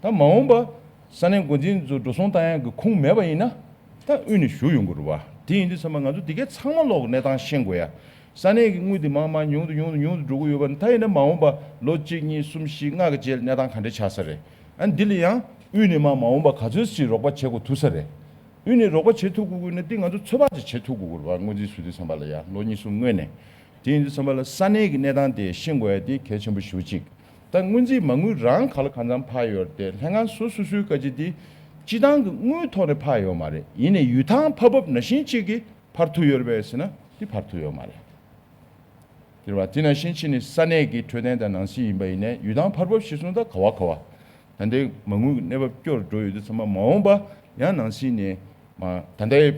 ད་མ་འོངས་པ་ས་གནས་འགོ་འཛིན་ཚོ་འགྲོ་སོང་བཏང་ཡག་གི་ཁུངས་མེད་པ་ཡིན་ན་ད་དབུས་ནས་ཞུ་ཡོང་དགོས་རེད་བ། དེ་ཡིན་དུས་ཚང་མ་ང་ཚོ་འདི་གའི་ཚང་མ་ལོག་གནས་སྟངས་ཤེས་དགོས་ཡ། ས་གནས་ཀྱི་དངུལ་དེ་མང་མང་ཉུང་དུ་ཉུང་དུ་ཉུང་དུ་འགྲོ་གི་ཡོད་པ་ནི་ད་ཡིན་ན་མ་འོངས་པ་ལོ་གཅིག་གཉིས་གསུམ་བཞི་ལྔ་གི་རྗེས་གནས་སྟངས་ག་འདྲ་ཆགས་ས་རེད། ཨ་འདི་ལ་ཡང་དབུས་ནས་མ་མ་འོངས་པ་ག་ཚོད་ཅིག་རོགས་པ་བྱེད་དགོས་ཐུག་ས་རེད། དབུས་ནས་རོགས་པ་བྱེད་ཐུབ་དགོས་དགོས་ན་འདི་ང་ཚོ་ཚོད་དཔག་ཅིག་བྱེད་ཐུབ་དགོས་དགོས་རེད་བ། སྔོན་རྩིས་བཟོ་དུས་ཙམ་པ་ལ་ཡ་ལོ་གཉིས་གསུམ་སྔོན་ནས། དེ་ཡིན་དུས་ཙམ་པ་ལ་ས་གནས་ཀྱི་གནས་སྟངས་དེ་ཤེས་དགོས་ཡ་དེ་གལ་ཆེན་པོ་ཞེ་པོ་ཅིག་ད་སྔོན་རྩིས་མ་དངུལ་རང་ག་ལ་གང་འཚམ་ཕར་ཡོད་རེད་དེ་ལྷན་ཁང་སོ་སོ་སོའི་བཀའ་སྤྱི་དེ་སྤྱི་བཏང་གི་དངུལ་ཐོག་ནས་ཕར་ཡོད་མ་རེད། ཡིན་ནའི་ཡུལ་ཐང་ཕར་བབས་ནང་བཞིན་ཅིག་གིས་ཕར་ཐུག་ཡོད་རེད་པས་ཟེར་ན་དེ་ཕར་ཐུག་ཡོད་མ་རེད། དེ་རེད་བ། དེ་ནང་བཞིན་ཕྱིན་ནས་ས་གནས་ཀྱི་འཕྲོད་བསྟེན་དང་ནང་སྲིད་ཡིན་པ་ཡིན་ནའི་ཡུལ་ཐང་ཕར་བབས་ཞེས་གསུངས་ད་ག་བ་ག་བ། ད་ལྟའི་མ་དངུལ་གྱི་གནས་བབ་སྐྱོར་འགྲོ་ཡོད་དུས་ཙམ་པ་མ་འོངས་པ་ཡང་ནང་སྲིད་ནས་མ་ད་ལྟའི་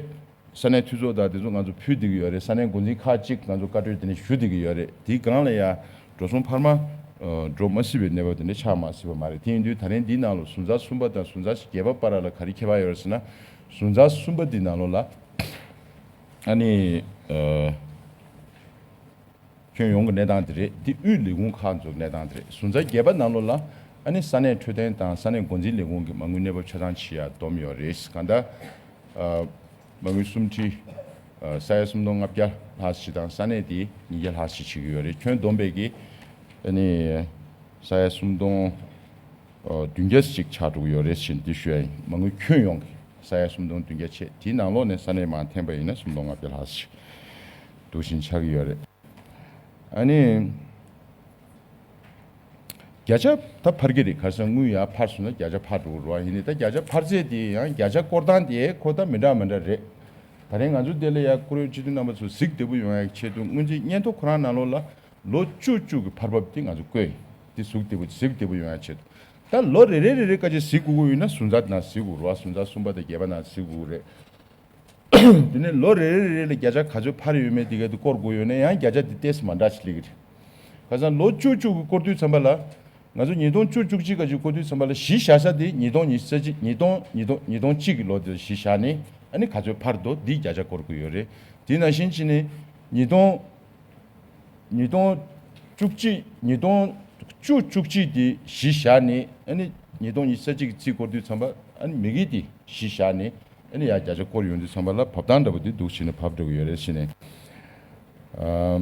ས་གནས་འཐུས་ཚོགས་དང་དེ་ཚོ་ང་ཚོ་ཕུལ་བསྡད་ཀྱི་ཡོད་རེད། ས་གནས་འགོ་འཛིན་ཁག་ཅིག་ང་ཚོ་བཀའ་འཁྲོལ་དེ་ནས་ཞུ་བསྡད་ཀྱི་ཡོད་རེད། དེའི་སྒང་ལ་ཡང་འགྲོ་སོང་འཕར་མ་ཨ་འགྲོ་མ་སྲིད་པའི་གནས་བབ་དེ་འདྲ་ཆགས་མ་སྲིད་པ་མ་རེད། དེ་ཡིན་དུས་ད་རིང་འདིའི་ནང་ལ་ཟུར་ཟ་གསུམ་པ་དང་ཟུར་ཟ་བརྒྱད་པ་བར་ལ་ག་རེ་ཁྱད་པར་ཡོད་རེད་ཟེར་ན། ཟུར་ཚགས་གསུམ་པ་འདི་ནང་ལོགས་ལ་ཨ་ནི་ཨ་ཁྱོན་ཡོངས་ཀྱི་གནས་སྟངས་དེ་རེད། འདི་དབུས་ལས་ཁུངས་ཁག་ཚོའི་གནས་སྟངས་དེ་རེད། ཟུར་ཚགས་བརྒྱད་པ་ནང་ལོགས་ལ་ཨ་ནི་ས་གནས་འཕྲོད་བསྟེན་དང་ས་གནས་འགོ་འཛིན་ལས་ཁུངས་ཀྱི་མ་དངུལ་གནས་བབ་ཆ་ཚང་ཕྱིར་ཡར་བསྡོམས་ཡོད་རེད། གང་ལྟར་ཨ་མ་དངུལ་སུམ་ཁྲི་ཨ་ས་ཡ་སུམ་སྟོང་ལྔ་བརྒྱ་ལྷག་ཅིག་དང་ས་གནས་དེ་ཉིས་བརྒྱ་ལྷག་ཅིག་བྱེད་ཀྱི་ཡོད་རེད། ཁྱོན་བསྡོམས་པའི་གི་ཨ་ནི་ས་ཡ་སུམ་སྟོང་ཨ་བདུན་བརྒྱ་ཅིག་ཆགས་འགྲོ་གི་ཡོད་རེད་ཟེར་འདི་ཞུ་ཡ་ཡིན། མ་དངུལ་ཁྱོན་ཡོངས་ཀྱི་ས་ཡ་སུམ་སྟོང་བདུན་བརྒྱ་བྱས། དེའི་ནང་ལོགས་ནས་ས་གནས་མར་འཐེན་པ་ཡིན་ན་སུམ་སྟོང་ལྔ་བརྒྱ་ལྷག་ཅིག་འདུག་བཞིན་ཆགས་ཀྱི་ཡོད་རེད། ཨ་ནི། བརྒྱ་ཆ་ད་འཕར་གྱི་རེད། ག་རེ་ཟེར་ན་དངུལ་ཡར་འཕར་སོང་ན་བརྒྱ་ཆ་འཕར་འགྲོ་གི་རེད་བ། ཡིན་ནའི་ད་བརྒྱ་ཆ་འཕར་ཚད་དེ་ཡང་བརྒྱ་ཆ་སྐོར་སྟངས་དེ་ཁོ་ད་མི་འདྲ་མི་འདྲ་རེད། ད་རེས་ང་ཚོ་འདི་ལ་ཡ་བཀུར་འོས་སྤྱི་འཐུས་རྣམ་པ་ཚོ་གཟིགས་བདེ་པོ་ཡོང་ཡག་ཆེད་དུ་སྔོན་ཆད་སྙན་ཐོ་ཁོ་རང་ནང་ལོགས་ལ་ལོ་བཅུ་བཅུ་གི་འཕར་བབ་དེ་ང་ཚོ་བཀོད་ཡིན། དེ་གཟིགས་བདེ་པོ་གཟིགས་བདེ་པོ་ཡོང་ཡག་ཆེད་དུ། ད་ལོ་རེ་རེ་རེ་རེ་ཀ་ཅིག་གཟིགས་དགོས་ཀྱི་ཡོད་ན་ཟུར་ཚགས་ནང་གཟིགས་དགོས་རེད་བ། ཟུར་ཚགས་གསུམ་པ་དང་བརྒྱད་པ་ནང་གཟིགས་དགོས་ཀྱི་རེད། དེ་ནས་ལོ་རེ་རེ་རེ་ལ་བརྒྱ་ཆ་ག་ཚོད་འཕར་ཡོད་མེད་དེ་ག་དེ་སྐོར་དགོས་ཡོད་ན་ཡང་བརྒྱ་ཆ་དེ་ཏོག་ཙམ་མ་འདྲ་ཞིག་སླེབས་ཀྱི་རེད། ཁ་སང་ལོ་བཅུ་བཅུ་གི་སྐོར་དུས་ཙམ་པ་ལ་ང་ཚོ་ཉིས་སྟོང་བཅུ་བཅུ་གཅིག་ག་ཅིག་སྐོར་དུས་ཙམ་པ་ལ་གཞི་བཞག་ས་དེ་ཉིས་སྟོང་ཉི་ཤུ་རྩ་གཅིག་ཉིས་སྟོང་ཉིས་སྟོང་ཉིས་སྟོང་གཅིག་གི་ལོ་དེ་ལ་གཞི་བཞག་ནས་ཨ་ནི་ག་ཚོད་འཕར་འདུག་འདི་བརྒྱ་ཆ་སྐོར་དགོས་ཡོད་རེད། དེ་ནང་བཞིན་བྱས་ནས་ཉིས་སྟོང་ཉིས་སྟོང་བཅུ་གཅིག་ཉིས་སྟོང་བཅུ་བཅུ་གཅིག་དེ་གཞི་བཞག་ནས་ཨ་ནི་ཉིས་སྟོང་ཉི་ཤུ་རྩ་གཅིག་གི་རྩིས་སྐོར་དུས་ཙམ་པ་ཨ་ནི་མི་གི་དེ་གཞི་བཞག་ནས་ཨ་ནི་ཡར་བརྒྱ་ཆ་སྐོར་ཡོང་དུས་ཙམ་པ་ལ་བབ་སྟངས་འདྲ་པོ་དེ་འདུག་བྱས་ནས་བབས་འགྲོ་གི་ཡོད་རེད་བྱས་ནས། ཨ་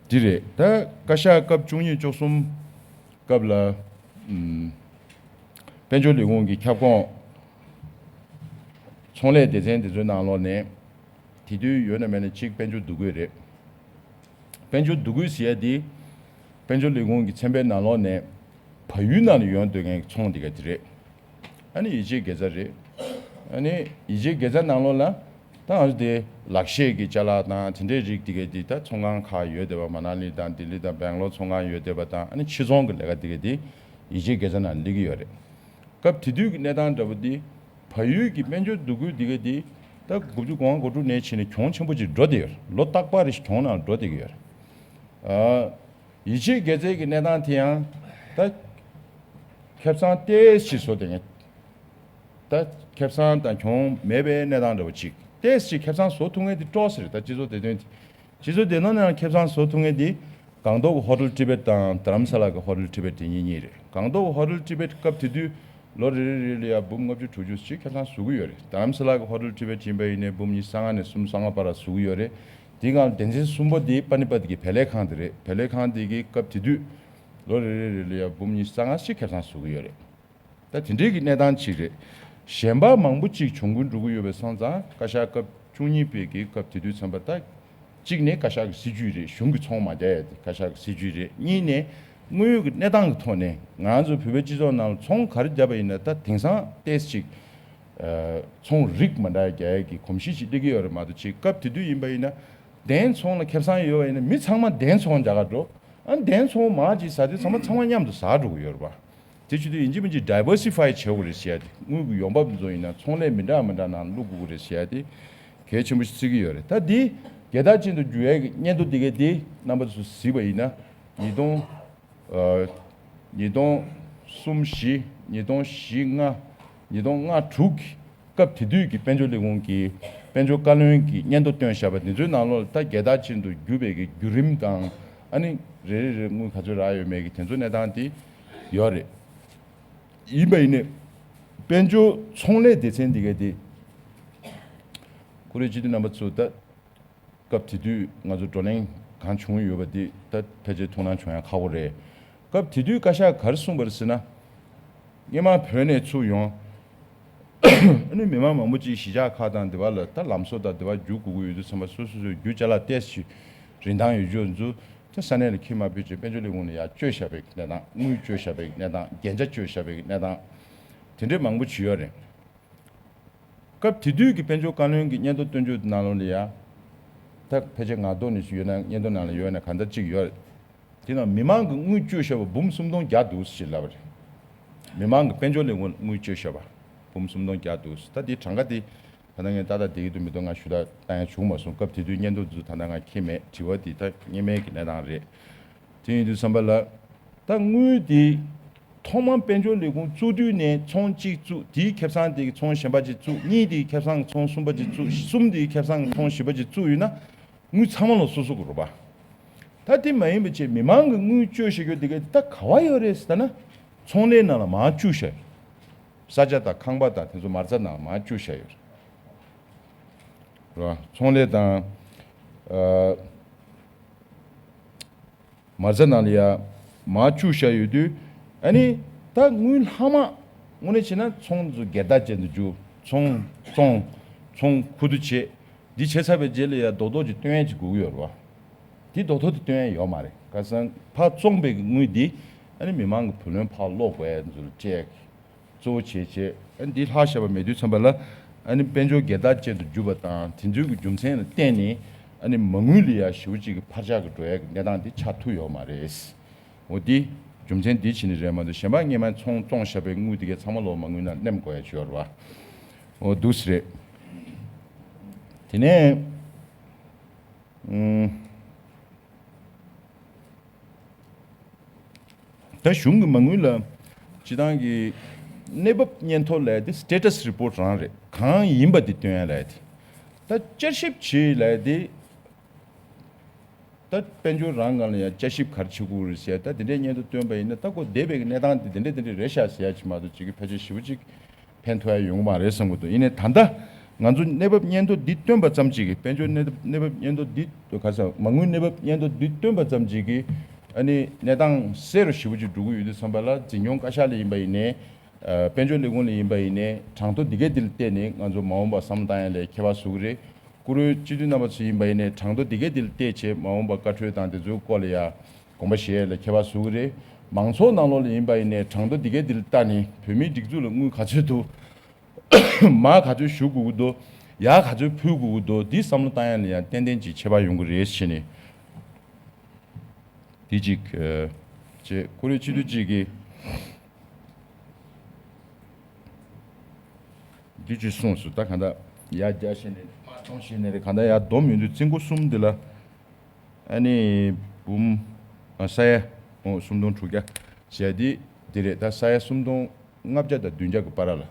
འདི་རེད། ད་བཀའ་ཤག་སྐབས་བཅུ་གཉིས་བཅུ་གསུམ་སྐབས་ལ་ཨམ་དཔལ་འབྱོར་ལས་ཁུངས་ཀྱི་ཁྱབ་ཁོངས་ཚོང་ལས་སྡེ་ཚན་དེ་ཚོའི་ནང་ལོགས་ནས་དེ་དུས་ཡོད་ན་མེད་ན་གཅིག་དཔལ་འབྱོར་འདུ་འགོད་རེད། དཔལ་འབྱོར་འདུ་འགོད་ཟེར་ཡ་དེ་དཔལ་འབྱོར་ལས་ཁུངས་ཀྱི་ཚན་པའི་ནང་ལོགས་ནས་བལ་ཡུལ་ནང་ལ་ཡོང་སྡོད་མཁན་གྱི་ཚོང་དེ་ག་དེ་རེད། ཨ་ནི་ཡིད་ཆེས་དགེ་རྩ་རེད། ཨ་ནི་ཡིད་ཆེས་དགེ་རྩ་ནང་ལོགས་ལ་ད་ང་ཚོ་དེ་ལག་ཤེས་ཀྱི་ཅ་ལག་དང་དེ་འདྲའི་རིགས་དེ་ག་དེ་ད་ཚོང་ཁང་ཁག་ཡོད་བསྡད་པ། མ་ན་ལི་དང་ལྡི་ལི་དང་སྦེང་ལོར་ཚོང་ཁང་ཡོད་བསྡད་པ་དང་ཨ་ནི་ཕྱི་ཚོང་གི་ལས་ཀ་དེ་ག་དེ་ཡིད་ཆེས་དགེ་རྩ་ནང་སླེབས་ཀྱི་ཡོད་རེད། སྐབས་དེ་དུས་ཀྱི་གནས་སྟངས་འདྲ་པོ་འདི་བལ་ཡུལ་གྱི་དཔལ་འབྱོར་འདུ་འགོད་འདི་ག་འདི་ད་དགུ་བཅུ་གོ་ལྔ་གོ་དྲུག་ནས་ཕྱིན་ནས་གྱོང་ཆེན་པོ་ཅིག་འགྲོ་བསྡད་ཡོད་རེད། ལོ་རྟག་པར་རེ་བཞིན་གྱོང་ནང་འགྲོ་བསྡད་ཀྱི་ཡོད་རེད། ཨ་ཡིད་ཆེས་དགེ་རྩའི་གི་གནས་སྟངས་དེ་ཡང་ད་ཁེ་བཟང་ཏོག་ཙམ་བཟོ་བསྡད་མཁན། ད་ཁེ་བཟང་དང་གྱོང་མེད་པའི་གནས་སྟངས་འདྲ་པོ་ཅིག་ཏོག་ཙམ་ཅིག་ཁེ་བཟང་བཟོ་ཐུབ་མཁན་དེ་ཀྲོག་ཟེར་རེད། ད་སྤྱི་ཚོགས་བདེ་དོན་དེ། སྤྱི་ཚོགས་བདེ་དོན་ནང་ཁེ་བཟང་བཟོ་ཐུབ་མཁན་དེ་སྒང་ཏོག་གི་ཧོ་ཊེལ་ཊི་བེཊ་དང་རྡ་རམ་ས་ལ་གི་ཧོ་ཊེལ་ཊི་བེཊ་དེ་གཉིས་གཉིས་རེད། སྒང་ཏོག་གི་ཧོ་ཊེལ་ཊི་བེཊ་སྐབས་དེ་དུས་ལོ་རེ་རེ་རེ་ལ་ཡ་འབུམ་ལྔ་བཅུ་དྲུག་ཅུ་ཅིག་ཁེ་བཟང་བཟོ་གི་ཡོད་རེད། རྡ་རམ་ས་ལ་གི་ཧོ་ཊེལ་ཊི་བེཊ་ཡིན་པ་ཡིན་ནའི་འབུམ་ཉི་ཤུ་རྩ་ལྔ་ནས་སུམ་ཅུ་སོ་ལྔ་བར་ལ་བཟོ་གི་ཡོད་རེད། དེའི་སྒང་ལ་སྡེ་ཚན་གསུམ་པ་དེ་པ་ནི་པ་དེ་གི་བལ་ལས་ཁང་དེ་རེད། བལ་ལས་ཁང་དེ་གི་སྐབས་དེ་དུས་ལོ་རེ་རེ་རེ་ལ་ཡ་འབུམ་ཉི་ཤུ་རྩ་ལྔ་ཅིག་ཁེ་བཟང་བཟོ་གི་ཡོད་རེད། ད་དེ་འདྲའི་གི་གནས་སྟངས་ཅིག་རེད། གཞན་པ་མང་པོ་ཅིག་གྱོང་གུན་འགྲོ་གི་ཡོད་པའི་སོང་ཙང་བཀའ་ཤག་སྐབས་བཅུ་གཉིས་པའི་གི་སྐབས་དེ་དུས་ཙམ་པ་ད་གཅིག་ནས་བཀའ་ཤག་གི་སྲིད་ཇུས་རེད། གཞུང་གི་ཚོང་མ་རྒྱག་ཡ་དེ་བཀའ་ཤག་གི་སྲིད་ཇུས་རེད། གཉིས་ནས་དངུལ་གྱི་གནས་སྟངས་ཀྱི་ཐོག་ནས་ང་ཚོ་བོད་པའི་སྤྱི་ཚོགས་ནང་ལ་ཚོང་ག་རེ་བརྒྱབ་པ་ཡིན་ན་ད་དེང་སང་ཏོག་ཙམ་ཅིག་ཨ་ཚོང་རིགས་མ་འདྲ་རྒྱག་ཡ་གི་གོམས་གཤིས་ཅིག་སླེབས་ཀྱི་ཡོད་རེད་མ་གཏོགས་ཅིག་སྐབས་དེ་དུས་ཡིན་པ་ཡིན་ན་གདན་ཚོང་ལ་ཁེ་བཟང་ཡོད་པ་ཡིན་ན་མི་ཚང་མ་གདན་ཚོང་རྒྱག་ག་འགྲོ། ཨ་གདན་ཚོང་མར་ཅིག་ཟ་དུས་ཚང་མ་ཚང་མ་མཉམ་དུ་ཟ་འགྲོ་གི་ཡོད་རེད་པ། དེ་བྱེད་དུས་ཡིན་གཅིག་མིན་གཅིག་ཌའི་ཝར་སི་ཕའི་བྱེད་དགོས་རེད་ཟེར་ཡ་དེ། དངུལ་གྱི་ཡོང་འབབ་འདི་ཚོ་ཡིན་ན་ཚོང་ལས་མི་འདྲ་མི་འདྲ་ནང་བླུག་དགོས་རེད་ཟེར་ཡ་དེ་གལ་ཆེན་པོ་ཞིག་བརྩི་གི་ཡོད་རེད། ད་འདི་རྒྱལ་དར་ཅན་དུ་འགྱུར་ཡ་གི་སྙན་ཐོ་འདི་གའི་དེ་རྣམ་པ་ཚོ་གཟིགས་པ་ཡིན་ན་ཉིས་སྟོང་ཨ་ཉིས་སྟོང་གསུམ་བཞི་ཉིས་སྟོང་བཞི་ལྔ་ཉིས་སྟོང་ལྔ་དྲུག་གི་སྐབས་དེ་དུས་ཀྱི་དཔལ་འབྱོར་ལས་ཁུངས་ཀྱི་དཔལ་འབྱོར་བཀའ་བློན་གྱི་སྙན་ཐོ་བཏོན་བཞག་པ་དེ་ཚོའི་ནང་ལོགས་ལ་ད་རྒྱལ་དར་ཅན་དུ་གྱུར་པའི་གི་བརྒྱུད་རིམ་དང་ཨ་ནི་རེ་རེ་རེ་དངུལ་ག་ཚོད་རག་ཡོད་མེད་ཀྱི་དེ་ཚོ་གནས་སྟངས་དེ་ཡོད་རེད། ཡིན་པ་ཡིན་ནའི་དཔལ་འབྱོར་ཚོང་ལས་སྡེ་ཚན་འདི་ག་དེ་ཁོ་རེ་སྤྱི་འཐུས་རྣམ་པ་ཚོ་ད་སྐབས་དེ་དུས་ང་ཚོ་བགྲོ་གླེང་གང་བྱུང་ཡོད་པ་འདི་ད་ཕལ་ཆེར་ཐུགས་སྣང་བྱུང་ཡ་ཁག་པོ་རེད། སྐབས་དེ་དུས་བཀའ་ཤག་ག་རེ་གསུངས་པ་རེད་ཟེར་ན། སྔོན་མ་བོད་ནས་ཚུར་ཡོང་། ཨ་ནི་མི་མང་མང་པོ་ཅིག་གཞིས་ཆགས་ཁག་དང་དེ་བ་ལ་ད་ལམ་བཟོ་དང་དེ་བ་རྒྱུག་དགོས་ཀྱི་ཡོད་དུས་ཚང་མ་སོ་སོ་སོའི་རྒྱུ་ཅ་ལག་ཏོག་ཙམ་རིན་ཐང་ཡོད་རྒྱུ་ཚོ་ད་ས་གནས་ལ་འཁྱེར་མ་ཕོད་ཅིག་དཔལ་འབྱོར་ལས་ཁུངས་ལ་ཡར་བཅོལ་བཞག་པའི་གནས་སྟངས། དངུལ་བཅོལ་བཞག་པའི་གནས་སྟངས། རྒྱན་ཆ་བཅོལ་བཞག་པའི་གནས་སྟངས་དེ་འདྲའི་མང་པོ་ཅིག་ཡོད་རེད། སྐབས་དེ་དུས་ཀྱི་དཔལ་འབྱོར་བཀའ་བློན་གྱི་སྙན་ཐོ་བཏོན་ཆོག་ནང་ལོགས་ལ་ཡ། ད་ཕལ་ཆེར་ངག་ཐོག་ནས་ཡོད་ན་སྙན་ཐོ་ནང་ལ་ཡོད་ན་གང་ལྟར་གཅིག་ཡོད་རེད། དེ་ནང་མི་མང་གི་དངུལ་བཅོལ་བཞག་པ་འབུམ་སུམ་སྟོང་བརྒྱ་འདུག་ཞེས་ལབ་པ་རེད། མི་མང་གི་དཔལ་འབྱོར་ལས་ཁུངས་དངུལ་བཅོལ་བཞག་པ་འབུམ་སུམ་སྟོང་བརྒྱ་འདུག་ད་དེའི་གྲངས་ཀ་དེ་ད་ལྟ་ངས་ཏག་ཏག་བསྡད་ཀྱི་འདུག་མི་འདུག་ང་ཞུ་དག་བཏང་ཡ་བྱུང་མ་སོང་། སྐབས་དེ་དུས་སྙན་ཐོ་འདི་ཚོ་ད་ལྟ་ང་འཁྱེར་མེད། དྲི་བ་འདི་ད་སྔོན་མའི་གི་གནས་སྟངས་རེད། དེ་ཡིན་དུས་ཙམ་པ་ལ་ད་དངུལ་འདི་ ཐོག་མར་དཔལ་འབྱོར་ལས་ཁུངས་བཙུགས་དུས་ནས་ཚོང་གཅིག་བཙུགས། དེའི་ཁེ་བཟང་དེ་གི་ཚོང་གཞན་པ་གཅིག་བཙུགས། གཉིས་དེ་གི་ཁེ་བཟང་ཚོང་གསུམ་པ་གཅིག་བཙུགས། གསུམ་དེ་གི་ཁེ་བཟང་ཚོང་བཞི་པ་གཅིག་བཙུགས་ཡོད་ན། དངུལ་ཚང་མ་ལོག་སོ་སོ་གི་རེད་པ། ད་དེ་མ་ཡིན་པ་བྱས་མི་མང་གི་དངུལ་བཅོལ་བཞག་རྒྱུ་དེ་ག་ད་ག་བ་ཡོད་རེད་ཟེར་ན། ཚོང་ལས་ནང་ལ་མར་བཅུག་བཞག་ཡོད། ས་ཆ་དང་ཁང་པ་དང་དེ་ཚོ་མ་རྩ་ནང་ལ་མར་བཅུག་བཞག་ཡོད་རེད། རེད་པ། ཚོང་ལས་དང་། ཨ། མ་རྩ་ནང་ལ་ཡ་མར་བཅུག་བཞག་ཡོད་དུས། ཨ་ནི་ད་དངུལ་ལྷག་མ་དངོས་གནས་བྱས་ན་ཚོང་ཚོ་སྒེར་བདག་ཅན་དུ་བསྒྱུར། ཚོང་བཙོང་། ཚོང་ཁུ་བསྡུ་བྱེད། འདི་བྱས་ཚར་བའི་རྗེས་ལ་ཡ་རྡོག་རྡོག་ཅིག་བཏོན་ཡས་ཅིག་དགོས་ཀྱི་ཡོད་རེད་པ། འདི་རྡོག་རྡོག་དེ་བཏོན་ཡས་ཡོད་མ་རེད། ཁ་སང་ཕར་བཙོངས་པའི་དངུལ་འདི་ཨ་ནི་མི་མང་གི་བུ་ལོན་ཕར་སློག་དགོས་ཡས་ཚོ་ལ་སྤྲད། གཙོ་བོ་བྱས་བྱས། ཨ་ནི་འདི་ལྷག་བཞག་པ་མེད་དུས་ཙམ་པ་ལ། ཨ་ནི་དཔལ་འབྱོར་སྒེར་བདག་ཅན་དུ་གྱུར་པ་དང་དེ་ཚོའི་གི་རྒྱུ་མཚན་ལ་བརྟེན་ནས། ཨ་ནི་མ་དངུལ་ལ་ཡ་ཞེ་པོ་ཅིག་གི་འཕར་ཆག་གི་འགྲོ་ཡ་གི་གནས་སྟངས་འདི་ཆགས་ཐུབ་ཡོད་མ་རེད། འོ་འདི་རྒྱུ་མཚན་འདི་བྱས་ནས་རེད་མ་གཏོགས། གཞན་པ་སྔོན་མ་ཚོང་བཙོང་བཞག་པའི་དངུལ་དེ་གའི་ཚང་མ་ལོག་མ་དངུལ་ནང་ལེན་དགོས་ཡ་ཅིག་ཡོད་རེད་པ། འོ་འདུག་སེ་རེད། དེ་ནས། ཨུམ། ད་གཞུང་གི་མ་དངུལ་ལ་སྤྱི་བཏང་གི་གནས་བབ་སྙན་ཐོ་ལབ་ཡ་དེ་status report རང་རེད། གང་ཡིན་པ་དེ་སྟོན་ཡ་ལབ་ཡ་དེ། ད་བསྐྱར་ཞིབ་བྱེད་ལབ་ཡ་དེ། ད་དཔལ་འབྱོར་རང་སྒང་ལ་ཡང་བསྐྱར་ཞིབ་ག་རེ་བྱེད་དགོས་རེད་ཟེར་ཡ། ད་དེ་འདྲའི་སྙན་ཐོ་བཏོན་པ་ཡིན་ན། ད་ཁོ་འདས་པའི་གནས་སྟངས་དེ་དེ་འདྲ་དེ་འདྲ་རེད་ཤག་ཟེར་ཡ་ཅིག་མ་གཏོགས་ཅིག་གི་ཕལ་ཆེར་ཞེ་པོ་ཅིག་ཕན་ཐོགས་ཡ་ཡོང་གི་མ་རེད་བསམ་གྱི་འདུག་ཡིན་ནའི་ད་ལྟ་ང་ཚོ་གནས་བབ་སྙན་ཐོ་འདི་བཏོན་པ་ཙམ་ཅིག་གིས། དཔལ་འབྱོར་གནས་བབ་གནས་བབ་སྙན་ཐོ་འདི་ག་རེ་ཟེར། མ་དངུལ་གནས་བབ་སྙན་ཐོ་འདི་བཏོན་པ་ཙམ་ཅིག་གིས་ཨ་ནི་གནས་སྟངས་གསལ་རུ་ཞེ་པོ་ཅིག་འགྲོ་གི་ཡོད་དུས་ཙམ་པ་ལ། འཛིན་སྐྱོང་བཀའ་ཤག་ལ་ཡིན་པ་ཡིན་ནའི། ཨ། དཔལ་འབྱོར་ལས་ཁུངས་ལ་ཡིན་པ་ཡིན་ནའི། གྲངས་ཐོ་འདི་གའི་འདི་ལ་བལྟས་ནས་ང་ཚོ་མ་འོངས་པ་བསམ་བློ་བཏང་ཡ་ལ་ཁྱད་པར་བཟོ་གི་རེད། བཀུར་འོས་སྤྱི་འཐུས་རྣམ་པ་ཚོ་ཡིན་པ་ཡིན་ནའི། གྲངས་ཐོ་འདི་གའི་འདི་ལ་བལྟས་བྱས་མ་འོངས་པ་བཀའ་འཁྲོལ་དང་དེ་ཚོའི་སྐོར་ལ་ཡ་དགོངས་པ་བཞེས་ཡ་ལ་ཁྱད་པར་བཟོ་གི་རེད། མང་ཚོགས་ནང་ལོགས་ལ་ཡིན་པ་ཡིན་ནའི། གྲངས་ཐོ་འདི་གའི་འདི་ལ་བལྟས་ནས་བོད་མིའི་སྒྲིག་འཛུགས་ལ་དངུལ་ག་ཚོད་འདུག་མར་ག་ཚོད་ཞུ་དགོས་ཀྱི་འདུག་ཡར་ག་ཚོད་ཕུལ་དགོས་ཀྱི་འདུག་འདི་བསམ་བློ་བཏང་ཡ་ལ་ཡང་ཏན་ཏན་ཅིག་ཁྱད་པར་ཡོང་གི་རེད་ཟེར་ནས། དེ་གཅིག་ཨ། བྱས། བཀུར་འོས་སྤྱི་འཐུས་གཅིག་གིས་འདི་གཅིག་གསུངས་སོང་། ད་གང་ལྟར་ཡར་རྒྱག་ཤེས་ནའི་རེད། མར་གཏོང་ཤེས་ནའི་རེད། གང་ལྟར་ཡར་བསྡོམས་ཡོང་དུས་རྩིས་འགོ་གསུམ་འདི་ལ་ཨ་ནི་འབུམ། ཨ། ས་ཡ། ཨོ། སུམ་སྟོང་དྲུག་བརྒྱ་བྱས། འདི་འདི་རེད། ད་ས་ཡ་སུམ་སྟོང་ལྔ་བརྒྱ་དང་བདུན་བརྒྱ་གི་བར་ལ།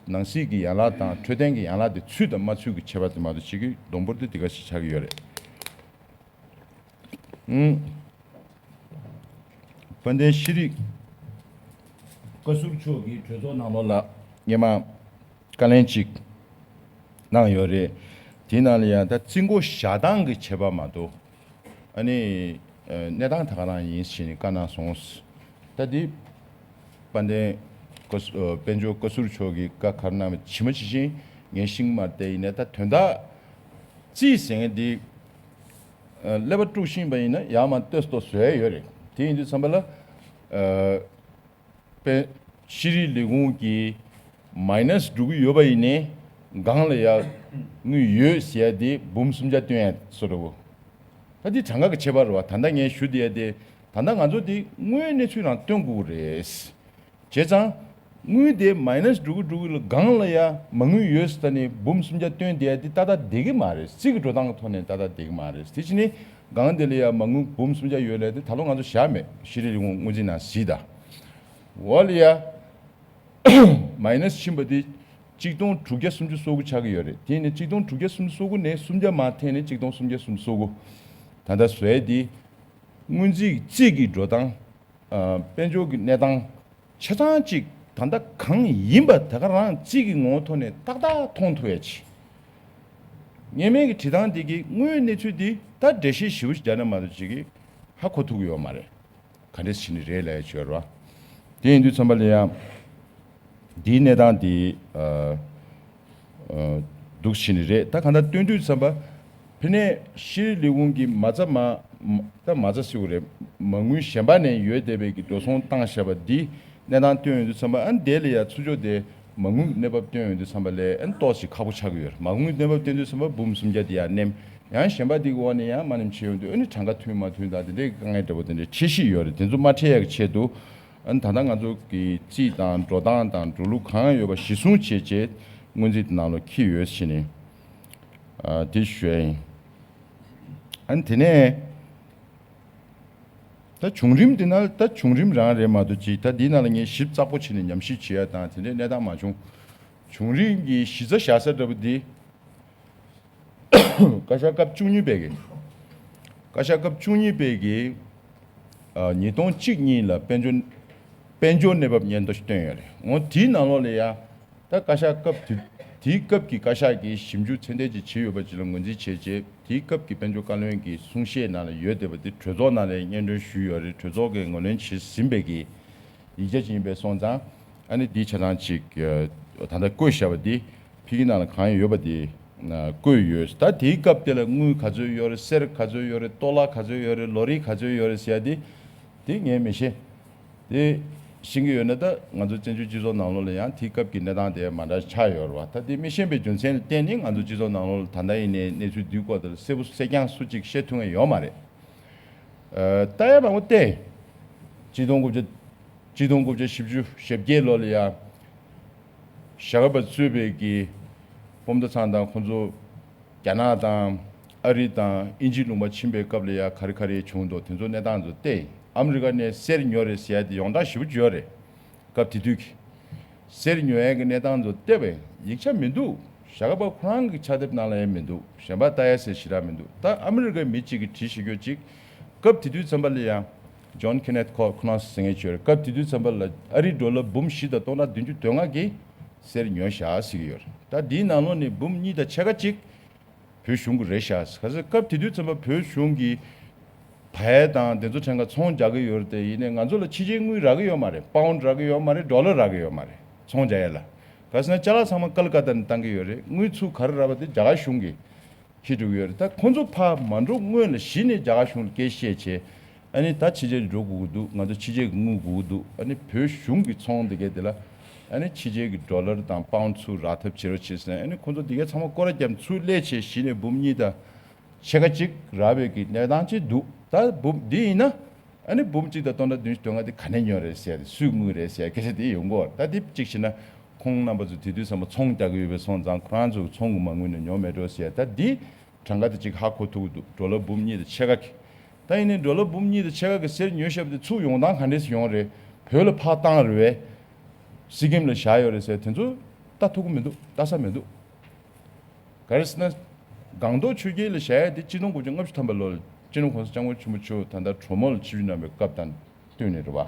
ནང་སྲིད་ཀྱི་ཡན་ལག་དང་འཕྲོད་བསྟེན་གྱི་ཡན་ལག་དེ་ཚུད་དང་མ་ཚུད་ཀྱི་ཁྱད་པར་དེ་མ་གཏོགས་ཅིག་གི་བསྡོམས་འབོར་དེ་འདི་ག་ཞིག་ཆགས་ཀྱི་ཡོད་རེད། ཨུམ། དཔལ་ལྡན་ཤེས་རིག་བཀའ་ཟུར་མཆོག་གིས་གྲོས་ཚོགས་ནང་ལོགས་ལ་སྔོན་མ་བཀའ་ལན་ཅིག་གནང་ཡོད་རེད། དེའི་ནང་ལ་ཡང་ད་རྩིས་འགོ་བཞག་སྟངས་ཀྱི་ཁྱད་པར་མ་གཏོགས། ཨ་ནི་ཨ། གནས་སྟངས་ད་ག་རང་ཡིན་ཟེར་ནས་བཀའ་གནང་སོང་། ད་འདི་དཔལ་ལྡན་བཀའ་ཟུར། ཨ། དཔལ་འབྱོར་བཀའ་ཟུར་མཆོག་གིས་བཀའ་ག་རེ་གནང་བ་ཇི་མ་ཇི་བཞིན་ངས་ཤེས་ཀྱི་མ་རེད། དེ་ཡིན་ནའི་ད་དོན་དག་རྩིས་ཟེར་མཁན་འདི། ཨ། ཀླད་པ་དཀྲུགས་ཤེས་པ་ཡིན་ན་ཡར་མར་ལྟོས་སུ་ལྟོས་བཟོ་ཡ་ཡོད་རེད། དེ་ཡིན་དུས་ཙམ་པ་ལ། ཨ། དཔལ། ཤེས་རིག་ལས་ཁུངས་ཀྱི་མའི་ནས་འགྲོ་གི་ཡོད་པ་ཡིན་ནའི། སྒང་ལ་ཡ་དངུལ་ཡོད་ཟེར་ཡ་དེ་འབུམ་སུམ་བརྒྱ་བཏོན་ཡ་བཟོ་འདྲ་བོ། ད་འདི་གྲངས་ཀ་གི་ཁྱད་པར་རེད་པ། ད་ལྟ་ངས་ཞུ་བསྡད་ཡ་དེ། ད་ལྟ་ང་ཚོ་འདི་དངོས་ཡོད་གནས་ཚུལ་རང་སྟོན་དགོས་ཀྱི་རེད། བྱས་ཙང་དངུལ་དེ་མའི་ནས་འགྲོ་གི་འགྲོ་གི་ལ། སྒང་ལ་ཡ་མ་དངུལ་ཡོད་ཟེར་ནས་འབུམ་སུམ་བརྒྱ་བཏོན་བསྡད་ཡ་དེ་ཏག་ཏག་བསྡད་ཀྱི་མ་རེད། རྩིས་ཀྱི་འགྲོ་སྟངས་ཀྱི་ཐོག་ནས་ཏག་ཏག་བསྡད་ཀྱི་མ་རེད། དེ་བྱས་ནས་སྒང་དེ་ལ་ཡ་མ་དངུལ་འབུམ་སུམ་བརྒྱ་ཡོད་ལབ་དེ་ད་ལོ་ང་ཚོ་བཞག་མེད། ཤེས་རིག་ལས་ཁུངས་སྔོན་རྩིས་ནང་གཟིགས་དང་། འོག་ལ་ཡ་མའི་ནས་ཕྱིན་པ་དེ་གཅིག་སྟོང་དྲུག་བརྒྱ་སུམ་ཅུ་སོ་དགུ་ཆགས་ཀྱི་ཡོད་རེད། དེ་ནས་གཅིག་སྟོང་དྲུག་བརྒྱ་སུམ་ཅུ་སོ་དགུ་ནས་སུམ་བརྒྱ་མར་འཐེན་ནས་གཅིག་སྟོང་སུམ་བརྒྱ་སུམ་ཅུ་སོ་དགུ། ད་ལྟ་བཟོ་ཡ་དེ་སྔོན་རྩིས་རྩིས་ཀྱི་འགྲོ་སྟངས། ཨ། དཔལ་འབྱོར་གྱི་གནས་སྟངས་ཆ་ཚང་གཅིག་ད་ལྟ་གང་ཡིན་པ་དེ་ག་རང་རྩིས་ཀྱི་ངོ་བོ་ཐོག་ནས་ཏག་ཏག་མཐོང་ཐུབ་ཡ་ཅིག་སྔོན་མའི་གི་བྲིས་སྟངས་དེ་གི་དངོས་ཡོད་གནས་ཚུལ་དེ་ད་འགྲེལ་བཤད་ཞིབ་པོ་ཞིག་རྒྱག་ན་མ་གཏོགས་ཅིག་གི་ཧ་གོ་ཐུབ་ཀྱི་ཡོད་མ་རེད། ག་འདྲས་བྱས་ནས་རེད་ལབ་ཡ་ཅིག་ཡོད་རེད་པ། དེ་ཡིན་དུས་ཙམ་པ་ལ་ཡང་འདིའི་གནས་སྟངས་དེ། ཨ། ཨ། འདུག་བྱས་ནས་རེད། ད་གང་ལྟར་སྟོན་དུས་ཙམ་པ། ཕ་ནས་ཤེས་རིག་ལས་ཁུངས་ཀྱི་མ་རྩ། མ། མ། ད་མ་རྩ་ཟེར་དགོས་རེད། མ་དངུལ་གཞན་པ་ནས་ཡོད་བསྡད་པའི་གི་འགྲོ་སོང་བཏང་བཞག་པ་འདི་གནས་སྟངས་སྟོན་ཡོང་དུས་ཙམ་པ། ཨ་ནི་དེ་ལ་ཡ་ཚུར་ཕྱོགས་དེ་མ་དངུལ་གནས་བབ་སྟོན་ཡོང་དུས་ཙམ་པ་ལ་ཨ་ནི་ཏོག་ཙམ་ཁག་པོ་ཆགས་ཀྱི་ཡོད་རེད། མ་དངུལ་གནས་བབ་སྟོན་དུས་ཙམ་པ་འབུམ་སུམ་བརྒྱ་དེ་ཡར་ནེམ། ཡང་གཞན་པ་དེ་གི་འོག་ནས་ཡང་མར་ནེམ་བྱེད་ཡོང་དུས། ཨ་ནི་གྲངས་ཀ་མཐུན་མ་མཐུན་དང་དེ་འདྲའི་དཀའ་ངལ་འདྲ་པོ་དེ་འདྲ་འཕྲད་བཞིན་ཡོད་རེད། དེ་ཚོ་མ་འཕྲད་ཡག་གི་ཆེད་དུ། ཨ་ནི་ད་ལྟ་ང་ཚོ་གི་རྩིས་དང་འགྲོ་སྟངས་དང་འགྲོ་ལུགས་གང་ཡོད་པ་གཞི་བཟུང་བྱས་བྱས་སྔོན་རྩིས་དེ་ནང་ལ་འཁྱེར་ཡོད་ཟེར་ནས། ཨ། དེ་ཞུ་ཡ་ཡིན། ཨ་ནི་དེ་ནས་ ད་བྱུང་རིམ་འདི་ན་ད་བྱུང་རིམ་རང་རེད་མ་གཏོགས་ཅིག་ད་འདི་ནང་ལ་ངས་ཞིབ་ཚགས་པོ་བྱས་ནས་ཉམས་ཞིབ་བྱེད་ཡ་དང་དེ་འདྲའི་གནས་སྟངས་མ་བྱུང་། བྱུང་རིམ་གྱི་གཞི་རྩ་བཞག་ས་འདྲ་པོ་འདི། བཀའ་ཤག་སྐབས་བཅུ་གཉིས་པའི་གི། བཀའ་ཤག་སྐབས་བཅུ་གཉིས་པའི་གི། ཨ། ཉིས་སྟོང་གཅིག་གཉིས་ལ་དཔལ་འབྱོར། དཔལ་འབྱོར་གནས་བབ་སྙན་ཐོ་ཞིག་བཏོན་ཡོད་རེད། འོ་དེའི་ནང་ལོགས་ལ་ཡ། ད་བཀའ་ཤག་སྐབས་དེ། དེའི་སྐབས་ཀྱི་བཀའ་ཤག་གིས་ཞིབ་འཇུག་ཚད་ལྡན་ཅིག་བྱས་ཡོད་པ་ཅིག་ལ་ངོས་འཛིན་བྱས་རྗེས་དེའི་སྐབས་ཀྱི་དཔལ་འབྱོར་བཀའ་བློན་གྱི་གསུང་བཤད་ནང་ལ་ཡོད་བསྡད་པ་དེ་གྲོས་ཚོགས་ནང་ལ་སྙན་སྒྲོན་ཞུས་ཡོད་རེད། གྲོས་ཚོགས་ཀྱིས་ངོས་ལེན་བྱས་ཟིན་པའི་གི་ཡིག་ཆ་ཅིག་ཡིན་པས་སོང་ཙང་། ཨ་ནི་འདི་ཆ་ཚང་ཅིག་ད་ལྟ་བཀོད་བཞག་པ་འདི་ཕ་གི་ནང་ལ་གང་ཡོད་པ་འདི་བཀོད་ཡོད། ད་དེའི་སྐབས་དེ་ལ་དངུལ་ག་ཚོད་ཡོད་རེད། གསེར་ག་ཚོད་ཡོད་རེད། ཏོ་ལ་ག་ཚོད་ཡོད་རེད། ལོ་རེ་ག་ཚོད་ཡོད་རེད་ཟེར་ཡ་འདི་འདི་ངས་མི་ཤེས། དེ་ཤེས་ཀྱི་ཡོད་ན་ད་ང་ཚོ་བཙན་བྱོལ་སྤྱི་ཚོགས་ནང་ལོགས་ལ་ཡང་དེའི་སྐབས་ཀྱི་གནས་སྟངས་དེ་མ་འདྲ་ཆགས་ཡོད་རེད་བ། ད་དེ་མི་ཤེས་པའི་རྒྱུ་མཚན་ལ་བརྟེན་ནས་ང་ཚོ་སྤྱི་ཚོགས་ནང་ལོགས་ལ་ད་ལྟ་ཡིན་ནའི་གནས་ཚུལ་འདིའི་སྐོར་དེ་ལ་གསལ་པོ་གསལ་རྐྱང་སུ་གཅིག་བཤད་ཐུབ་མཁན་ཡོད་མ་རེད། ཨ། ལྟ་ཡ་མང་པོ་བལྟས། གཅིག་སྟོང་དགུ་བརྒྱ། གཅིག་སྟོང་དགུ་བརྒྱ་བཞི་བཅུ་ཞེ་བརྒྱད་ལོ་ལ་ཡ། ཞྭ་སྒབ་པ་གཙོས་པའི་གི་སྤོམ་མདའ་ཚང་དང་ཁོང་ཚོ་རྒྱ་ནག་དང་ཨ་རི་དང་དབྱིན་ཇིའི་ལུང་པ་ཕྱིན་པའི་སྐབས་ལ་ཡ་ག་རེ་ག་རེ་བྱུང་འདུག་དེ་ཚོ་གནས་སྟངས་ཚོ་བལྟས། ཨ་མི་རི་ཀ་ནས་གསེར་ཉོ་རེད་ཟེར་ཡ་དེ་ཡོངས་གྲགས་ཞེ་པོ་ཅིག་ཡོད་རེད། སྐབས་དེ་དུས་ཀྱི་གསེར་ཉོ་ཡ་གི་གནས་སྟངས་ཚོ་བལྟས་པས་ཡིག་ཆ་མི་འདུག་ཞྭ་སྒབ་པ་ཁོ་རང་གི་ཕྱག་དེབ་ནང་ལ་ཡང་མི་འདུག་གཞན་པ་ལྟ་ཡ་ཟེར་ཞེ་དྲག་མི་འདུག་ད་ཨ་མི་རི་ཀའི་མི་གཅིག་གིས་བྲིས་བཞག་རྒྱུ་གཅིག་སྐབས་དེ་དུས་ཙམ་པ་ལ་ཡང་ཇོན་ཁེ་ནེཐ་ཁོ་ཁོ་ན་ཟེར་མཁན་ཅིག་ཡོད་རེད། སྐབས་དེ་དུས་ཙམ་པ་ལ་ཨ་རིའི་ཌོ་ལར་འབུམ་བཞི་དང་སྟོང་ཕྲག་བདུན་ཅུ་དོན་ལྔ་གིས་གསེར་ཉོས་བཞག་ཟེར་གྱི་ཡོད་རེད། ད་འདིའི་ནང་ལོགས་ནས་འབུམ་གཉིས་དང་ཕྱེད་ཀ་གཅིག་བོད་གཞུང་གི་རེད་ཤག་ག་ཚོད་སྐབས་དེ་དུས་ཙམ་པ་བོད་གཞུང་གིས་བལ་དང་དེ་ཚོ་ཕྲན་ཁ་ཚོང་རྒྱག་གི་ཡོད་རེད་དེ། ཡིན་ནའི་ང་ཚོ་ལ་ཕྱི་རྒྱལ་དངུལ་རག་གི་ཡོད་མ་རེད། པའུན་རག་གི་ཡོད་མ་རེད། ཌོ་ལར་རག་གི་ཡོད་མ་རེད། ཚོང་རྒྱག་ཡ་ལ། ག་ཟེར་ན་ཅ་ལག་ཚང་མ་ཀལ་ཀ་ཏ་ནས་བཏང་གི་ཡོད་རེད། དངུལ་ཚུར་ག་རེ་རག་པ་དེ་རྒྱ་གར་གཞུང་གིས་འཁྱེར་འགྲོ་གི་ཡོད་རེད། ད་ཁོང་ཚོ་ཕར་མ་འགྲོ་སྔོན་ལ་གཞི་ནས་རྒྱ་གར་གཞུང་ལ་སྐད་ཆ་བཤད་བྱས། ཨ་ནི་ད་ཕྱི་རྒྱལ་འགྲོ་དགོས་ཀྱི་འདུག་ང་ཚོ་ཕྱི་རྒྱལ་གྱི་དངུལ་དགོས་ཀྱི་འདུག་ཨ་ནི་བོད་གཞུང་གི་ཚོང་དེ་གས་དེ་ལ་ཨ་ནི་ཕྱི་རྒྱལ་གྱི་ཌོ་ལར་དང་པའུན་ཚུར་རག་ཐབས་བྱེད་རོགས་བྱེད་ཟེར། ཨ་ནི་ཁོང་ཚོ་དེ་གས་ཚང་མ་སྐོར་ར་བརྒྱབ་ཚུར་སླེབས་བྱས་གཞི་ནས་འབུམ་གཉིས་དང་ཕྱེད་ཀ་གཅིག་རག་པའི་གི་གནས་སྟངས་ཅིག་འདུག་ད་འབུམ་འདི་ཡིན་ན་ཨ་ནི་འབུམ་གཅིག་དང་སྟོང་ཕྲག་བདུན་ཅུ་དོན་ལྔ་དེ་ག་ནས་ཉོས་རེད་ཟེར་ཏེ་སུའི་དངུལ་རེད་ཟེར་སྐད་ཆ་དེ་ཡོང་གི་ཡོད་རེད། ད་དེ་གཅིག་བྱས་ན་ཁོང་རྣམ་པ་ཚོ་དེ་དུས་ཙམ་པ་ཚོང་རྒྱག་གི་ཡོད་པའི་སོང་ཙང་ཁོ་རང་ཚོ་ཚོང་གི་མ་དངུལ་ནས་ཉོ་མེད་འགྲོ་ཟེར། ད་འདི་གྲངས་ཀ་དེ་གཅིག་ཧ་གོ་ཐུབ་ཀྱི་འདུག་ཌོ་ལར་འབུམ་གཉིས་དང་ཕྱེད་ཀ་གི། ད་ཡིན་ནའི་ཌོ་ལར་འབུམ་གཉིས་དང་ཕྱེད་ཀ་གི་གསེར་ཉོས་བཞག་པ་དེ་ཚུར་ཡོང་སྟངས་ག་འདྲས་སེ་ཡོང་རེད། བོད་ལ་ཕར་བཏང་རེད་པས། སི་ཀིམ་ལ་བཞག་ཡོད་རེད་ཟེར་དེ་ཚོ་ལྟ་ཐུབ་ཀྱི་མི་འདུག་ལྟ་ས་མི་འདུག་ག་རེ་ཟེར་ན། སྒང་ཏོག་ཆོས་རྒྱལ་ལ་བཞག་ཡ་དེ་གཅིག་སྟོང་དགུ་བརྒྱ་ལྔ་བཅུ་ཐམ་པ་ལོར་སྤྱི་ནོར་༸གོང་ས་༸སྐྱབས་མགོན་ཆེན་པོ་མཆོག་ད་ལྟ་གྲོས་མོལ་ཆིབས་བསྒྱུར་གནང་བའི་སྐབས་དང་བསྟུན་ནས་རེད་པ།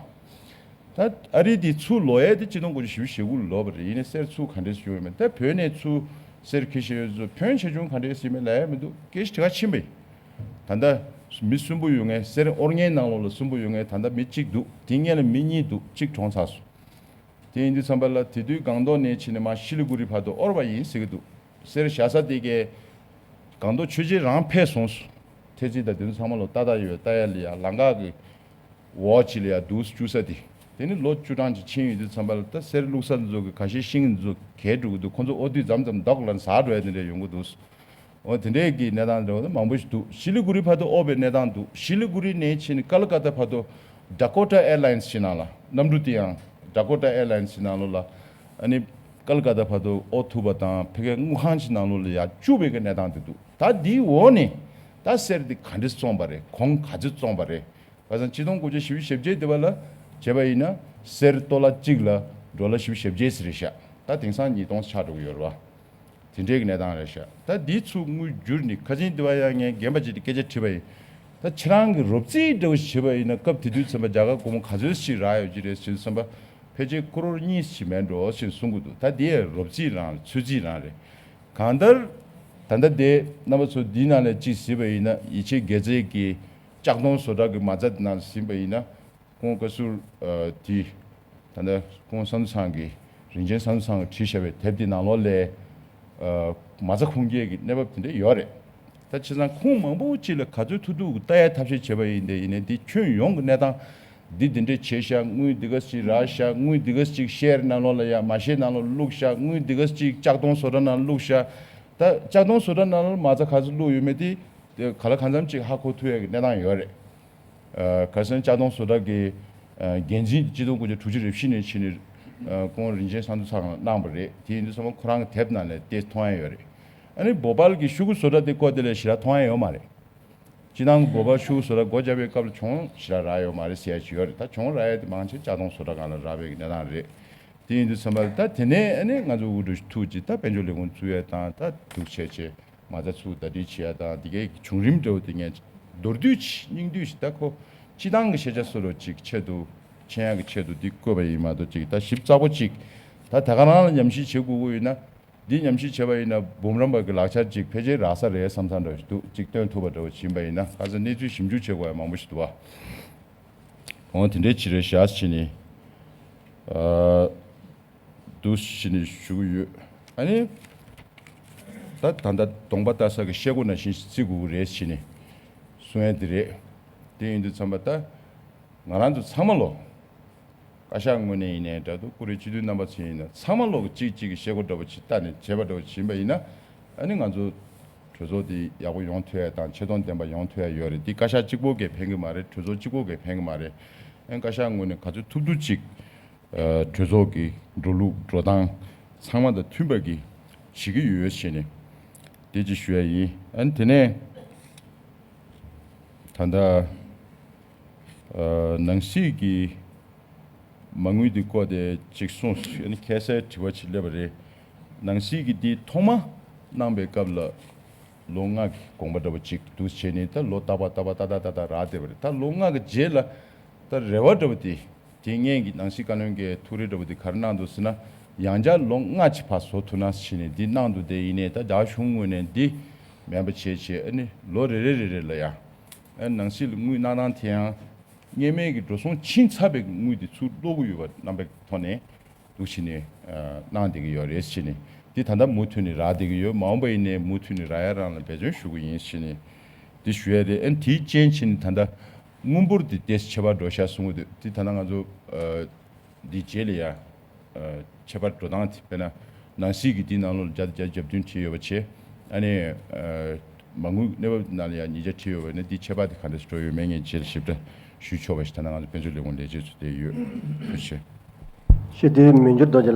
ད་ཨ་རི་དེ་ཚུར་ལོག་ཡ་དེ་གཅིག་སྟོང་དགུ་བརྒྱ་བཞི་བཅུ་ཞེ་དགུ་ལ་ལོག་པ་རེད། ཡིན་ནའི་གསེར་ཚུར་ག་འདྲས་བྱུང་ཡོད་མེད། ད་བོད་ནས་ཚུར་གསེར་འཁྱེར་བཞག་ཡོད་ཚོ་ཕོན་ཆེ་ཆུང་ག་འདྲས་ཡིན་མིན་ལབ་ཡ་མི་འདུག་སྐད་ཆ་དེ་ག་ཕྱིན་པ་ཡིན། ད་ལྟ་མི་གསོན་པོ་ཡོད་མཁན་གསེར་དབོར་མཁན་ནང་ལོགས་ལ་གསོན་པོ་ཡོད་མཁན་ད་ལྟ་མི་གཅིག་འདུག་དེ་སྔོན་ལ་མི་གཉིས་འདུག་གཅིག་གྲོངས་ཚར་སོང་། དེ་ཡིན་དུས་ཙམ་པ་ལ་དེ་དུས་སྒང་ཏོག་ནས་ཕྱིན་ནས་མར་ཤི་ལི་གུ་རི་བར་དུ་དབོར་བ་ཡིན་ཟེར་གྱི་འདུག་གསེར་བཞག་ས་དེ་གའི་སྒང་ཏོག་ཆོས་རྒྱལ་རང་ཕེབས་སོང་། ཐེལ་ཙེ་དང་དེ་ཚོ་ཚང་མ་ལོ་ཏག་ཏག་ཡོད། ལྟ་ཡ་ལ་ཡ་ལམ་ཁ་གི་འོག་ཅིག་ལ་ཡ་འདུག་བཅུག་ས་དེ། དེ་ནི་ལོ་བཅུ་གྲངས་ཅིག་ཕྱིན་ཡོད་དུས་ཙམ་པ་ལ་ད་གསེར་བླུགས་ས་འདི་ཚོ་གི་ཁ་ཤས་ཤིང་འདི་ཚོ་གས་འགྲོ་གི་འདུག་ཁོ་ཚོ་དབོར་དུས་མཚམས་མཚམས་མདོག་ལ་ཟག་འགྲོ་ཡ་དེ་འདྲ་ཡོང་གི་འདུག་འོ་དེ་འདྲའི་གི་གནས་སྟངས་འདྲ་བོ་མང་པོ་ཞིག་འདུག་ཤི་ལི་གུ་རི་བར་དུ་དབོར་བའི་གནས་སྟངས་འདུག་ཤི་ལི་གུ་རི་ནས་ཕྱིན་ནས་ཀལ་ཀ་ཏ་བར་དུ་ཌ་ཀོ་ཊ་ཨེར་ལའིན་སི་ཞིག་ནང་ལ་གནམ་གྲུ་དེ་ཡང་ཌ་ཀོ་ཊ་ཨེར་ལའིན་སི་ཞིག་ནང་ལོགས་ལ་ཨ་ནི་ཀལ་ཀ་ཏ་བར་དུ་དབོར་ཐུབ་པ་དང་ཕ་གིའི་དངུལ་ཁང་ཞིག་ནང་ལོགས་ལ་ཡར་བཅུག་པའི་གི་གནས་སྟངས་དེ་འདུག་ད་འདིའི་འོག་ནས་ད་གསེར་འདི་ག་འདྲས་བཙོངས་པ་རེད། གོང་ག་ཚོད་བཙོངས་པ་རེད། བ་ཚང་ཆིག་སྟོང་དགུ་བརྒྱ་བཞི་བཅུ་ཞེ་བརྒྱད་དེ་བ་ལ་བྱས་པ་ཡིན་ན་གསེར་ཏོ་ལ་གཅིག་ལ་ཌོ་ལར་བཞི་བཅུ་ཞེ་བརྒྱད་ཙམ་རེད་ཤག་ད་དེང་སང་ཉིས་སྟོང་ཆགས་འགྲོ་གི་ཡོད་རེད་བ། དེ་འདྲའི་གི་གནས་སྟངས་རེད་ཤག་ད་འདི་ཚུར་དངུལ་བསྒྱུར་ནས་ཁ་ཆེན་དེ་བ་ཡང་ངས་རྒན་པ་ཅིག་གིས་སྐད་ཆ་དྲིས་པ་ཡིན། ད་ཁྱེད་རང་གི་རོབ་རྩིས་འདྲ་བོ་ཞིག་བྱས་པ་ཡིན་ན་སྐབས་དེ་དུས་ཙམ་པ་རྒྱ་གར་སྒོར་མོ་ག་ཚོད་ཞིག་རག་ཡོད་ཀྱི་རེད་ཟེར་དུས་ཙམ་པ་ཕལ་ཆེར་ཀོ་རོར་གཉིས་ཞིག་མེད་འགྲོ་ཞེས་གསུང་གི་འདུག་ད་འདི་ཡང་རོབ་རྩིས་རང་རེད། ཚོད་རྩིས་རང་རེད། གང་ལྟར་ད་ལྟ་དེ་རྣམ་པ་ཚོ་འདི་ནང་ལ་གཅིག་གཟིགས་པ་ཡིན་ན་ཡིད་ཆེས་དགེ་རྩའི་གི་ལྕགས་མདོང་བཟོ་གྲྭ་གི་མ་རྩ་དེ་ནང་ལ་ཟིན་པ་ཡིན་ན། ཁོང་བཀའ་ཟུར་ཨ་དེ་ད་ལྟ་ཁོང་བསམ་གྲུབ་ཚང་གི་རིན་ཆེན་བསམ་གྲུབ་ཚང་གིས་བྲིས་བཞག་པའི་དེབ་དེ་ནང་ལོགས་ལ་ཨ་མ་རྩ་ཁུངས་སྐྱེལ་གྱི་གནས་བབ་དེ་འདྲ་ཡོད་རེད། ད་བྱས་ཙང་ཁོང་མང་པོ་ཅིག་ལ་ག་ཚོད་ཐུབ་ཐུབ་ཀྱི་ལྟ་ཡའི་ཐབས་ཤེས་བྱས་པ་ཡིན་ཏེ། ཡིན་ནའི་འདི་ཁྱོན་ཡོངས་ཀྱི་གནས་སྟངས་འདི་འདི་འདྲས་བྱས་ཤག་དངུལ་འདི་ག་ཅིག་རག་ཤག་དངུལ་འདི་ག་ཅིག་ཤེར་ནང་ལོགས་ལ་ཡ་མ་ཤེར་ནང་ལོགས་བླུགས་ཤག་དངུལ་འདི་ག་ཅིག་ལྕགས་མདོང་བཟོ་གྲྭ་ནང་བླུགས་ཤག་ད་ལྕགས་མདོང་བཟོ་གྲྭ་ནང་ལོགས་མ་རྩ་ག་ཚོད་བླུགས་ཡོད་མེད་དེ་དེ་ག་ལ་གང་འཚམ་ཅིག་ཧ་གོ་ཐུབ་ཡ་གི་གནས་སྟངས་ཡོད་རེད། ཨ་ག་རེ་ཟེར་ན་ལྕགས་མདོང་བཟོ་གྲྭ་གི་ཨ་འགན་འཛིན་གཅིག་སྟོང་དགུ་བརྒྱ་དྲུག་ཅུ་རེ་བཞི་ནས་ཕྱིན་ནས་ཨ་ཁོང་རིན་ཆེན་བསམ་གྲུབ་ཚང་ལ་གནང་བ་རེད། དེ་ཡིན་དུས་ཙམ་པ་ཁོ་རང་གི་དེབ་ནང་ལ་དེ་མཐོང་ཡ་ཡོད་རེད། ཨ་ནི་བོ་པལ་གྱི་ཤོག་གུ་བཟོ་གྲྭ་དེ་སྐོར་དེ་ལ་ཞེ་དྲག་མཐོང་ཡ་ཡོད་མ་རེད། སྤྱི་བཏང་གི་བོད་པ་ཤུགས་བཟོ་གྲྭ་སྒོ་བརྒྱབ་པའི་སྐབས་ལ་གྱོང་ཞེ་དྲག་རག་ཡོད་མ་རེད་ཟེར་ཡ་ཅིག་ཡོད་རེད། ད་གྱོང་རག་ཡ་དེ་མང་ཆེ་ལྕགས་དོང་བཟོ་གྲྭ་སྒང་ལ་རག་པའི་གནས་སྟངས་རེད། དེ་ཡིན་དུས་ཙམ་པ་ལ་ད་དེ་ནས་ཨ་ནི་ང་ཚོ་དབུ་འབྱེད་ཐུགས་ཀྱི་ད་དཔལ་འབྱོར་ལས་ཁུངས་བཙུགས་ཡ་དང་ད་འདུག་བྱས་བྱས་མ་རྩ་ཚུར་ཟླ་སྒྲིལ་བྱེད་ཡ་དང་དེ་གའི་བྱུང་རིམ་འདྲ་བོ་དེ་ངས་མདོར་བསྡུས་ཅིག་སྙིང་བསྡུས་ཤིག་ད་ཁོ་སྤྱི་བཏང་གི་ཤེས་བྱ་སོ་སོ་ཅིག་ཆེད་དུ་མཁྱེན་ཡ་གི་ཆེད་དུ་འདི་བཀོད་པ་ཡིན་མ་གཏོགས་ཅིག་ད་ཞིབ་ཚགས་པོ་ཅིག་ད་ད་ག་རང་ལ་ཉམས་ཞིབ་བྱེད་དགོས་ཀྱི་ཡོད་ན། འདི་ཉམས་ཞིབ་བྱས་པ་ཡིན་ན་འབུམ་རམས་པ་གི་ལག་ཆ་ཅིག་ཕལ་ཆེར་རག་ས་རེད་བསམ་བསམ་འདྲ་ཞིག་འདུག་ཅིག་སྟོན་ཐུབ་པ་འདྲ་བོ་ཕྱིན་པ་ཡིན་ན་ཁ་སང་གནས་ཚུལ་ཞིབ་འཇུག་བྱེད་དགོས་ཡ་མང་པོ་ཞིག་འདུག་བ། འོ་དེ་འདྲའི་ཅིག་རེད་ཤག་ཟེར་ནས་ཨ་འདུག་ཟེར་ནས་ཞུ་གི་ཡོད། ཨ་ནི་ད་ད་ལྟ་གདོང་པ་ལྟ་ས་གི་ཤེལ་སྒོ་ནང་བཞིན་ཞིག་བརྩི་དགོས་ཀྱི་རེད་ཟེར་ནས་གསུང་ཡ་དེ་རེད། དེ་ཡིན་དུས་ཙམ་པ་ད་ང་རང་ཚོ་ཚང་མ་ལོ། བཀའ་ཤག་ངོས་ནས་ཡིན་ནའི་འདྲ་འདུག་བཀུར་འོས་སྤྱི་འཐུས་རྣམ་པ་ཚོས་ཡིན་ན་ཚང་མ་ལོག་གཅིག་གཅིག་གི་ཤེལ་སྒོ་འདྲ་པོ་ཅིག་བལྟས་ནས་བྱས་པ་འདྲ་པོ་ཅིག་ཡིན་པ་ཡིན་ན་ཨ་ནི་ང་ཚོ་གྲོས་ཚོགས་འདི་ཡག་པོ་ཡོང་ཐུབ་ཡ་དང་ཆེ་མཐོང་ལྡན་པ་ཡོང་ཐུབ་ཡ་ཡོད་རེད། འདི་བཀའ་ཤག་གཅིག་པོ་གིས་ཕན་གི་མ་རེད། གྲོས་ཚོགས་གཅིག་པོ་གིས་ཕན་གི་མ་རེད། ཨ་ནི་བཀའ་ཤག་ངོས་ནས་ག་ཚོད་ཐུབ་ཐུབ་ཅིག་ཨ་གྲོས་ཚོགས་ཀྱི་འགྲོ་ལུགས་འགྲོ་སྟངས་ཚང་མ་དང་མཐུན་པ་གི་བྱེད་ཀྱི་ཡོད་ཞེས་ནས་དེ་ཅིག་ཞུ་ཡ་ཡིན། ཨ་ནི་དེ་ནས་ད་ལྟ་ཨ་ནང་སྲིད་ཀྱི་མ་དངུལ་འདི་བཀོད་དེ་ཅིག་གསུངས། ཨ་ནི་ཁ་སང་དྲི་བ་ཅིག་སླེབས་པ་རེད། ནང་སྲིད་ཀྱི་འདི་ཐོག་མ་གནང་པའི་སྐབས་ལ་ལོ་ལྔ་གི་དགོངས་པ་འདྲ་པོ་ཅིག་འདུག་བྱས་ནས་ད་ལོ་རྟག་པར་རྟག་པར་ཏག་ཏག་ཏག་ཏག་རག་བསྡད་པ་རེད། ད་ལོ་ལྔ་གི་རྗེས་ལ་ད་རེ་བ་འདྲ་པོ་དེ་དེ་སྔོན་གྱི་ནང་སྲིད་བཀའ་བློན་གྱི་ཐུགས་རེ་འདྲ་པོ་དེ་ག་རེ་གནང་འདུག་ཟེར་ན། ཡང་བསྐྱར་ལོ་ལྔ་ཅིག་ཕར་བཟོ་ཐུབ་ན་ཟེར་ནས་འདི་གནང་འདུག་དེ་ཡིན་ནའི་ད་རྒྱ་གཞུང་ངོས་ནས་འདི་མེད་པ་བྱས་བྱས་ཨ་ནི་ལོ་རེ་རེ་རེ་རེ་ལ་ཡང་ཨ་ནི་ནང་སྲིད་ལ་དངུལ་གནང་སྟངས་དེ་ཡང་སྔོན་མའི་གི་འགྲོ་སོང་ཕྱིན་ཚར་བའི་དངུལ་དེ་ཚུར་སློག་གི་ཡོད་པ་རྣམ་པའི་ཐོག་ནས་འདུག་བྱས་ནས་ཨ་གནང་བསྡད་ཀྱི་ཡོད་རེད་ཟེར་ནས། འདི་ད་ལྟ་མུ་མཐུད་ནས་རག་བསྡད་ཀྱི་ཡོད། མ་འོངས་པ་ཡིན་ནའི་མུ་མཐུད་ནས་རག་ཡ་རང་ལ་འབད་བརྩོན་ཞུ་གི་ཡིན་ཟེར་ནས་འདི་ཞུ་ཡ་རེད། ཨ་ནི་དེའི་རྐྱེན་བྱས་ནས་ད་ལྟ་དངུལ་འབོར་དེ་ཏོག་ཙམ་ཁྱད་པར་འགྲོ་ཤག་གསུང་གི་འདུག་འདི་ད་ལྟ་ང་ཚོ་ཨ་འདི་རྗེས་ལ་ཡ་ཨ་ཁྱད་པར་འགྲོ་སྟངས་དེ་དཔེར་ན་ནང་སྲིད་ཀྱི་འདིའི་ནང་ལོགས་ལ་བརྒྱ་དང་བརྒྱ་བདུན་བྲིས་ཡོད་པ་བྱས། ཨ་ནི་ཨ་མ་དངུལ་གནས་བབ་ནང་ལ་ཡ་ཉིས་བརྒྱ་བྲིས་ཡོད་པ་ཡིན་ན་འདིའི་ཁྱད་པར་དེ་ག་འདྲ་ཞིག་འགྲོ་ཡོད་མེད་ངས་རྗེས་ལ་ཞིབ་ཕྲ་ཞུ་ཆོག་པ་ཞིག་ད་ལྟ་ང་ཚོ་དཔལ་འབྱོར་ལས་ཁུངས་ལས་བྱེད་ཚོ་དེ་ཡོད། ཐུགས་རྗེ་ཆེ། ཞེས་དེའི་མི་འགྱུར་རྡོ་རྗེ།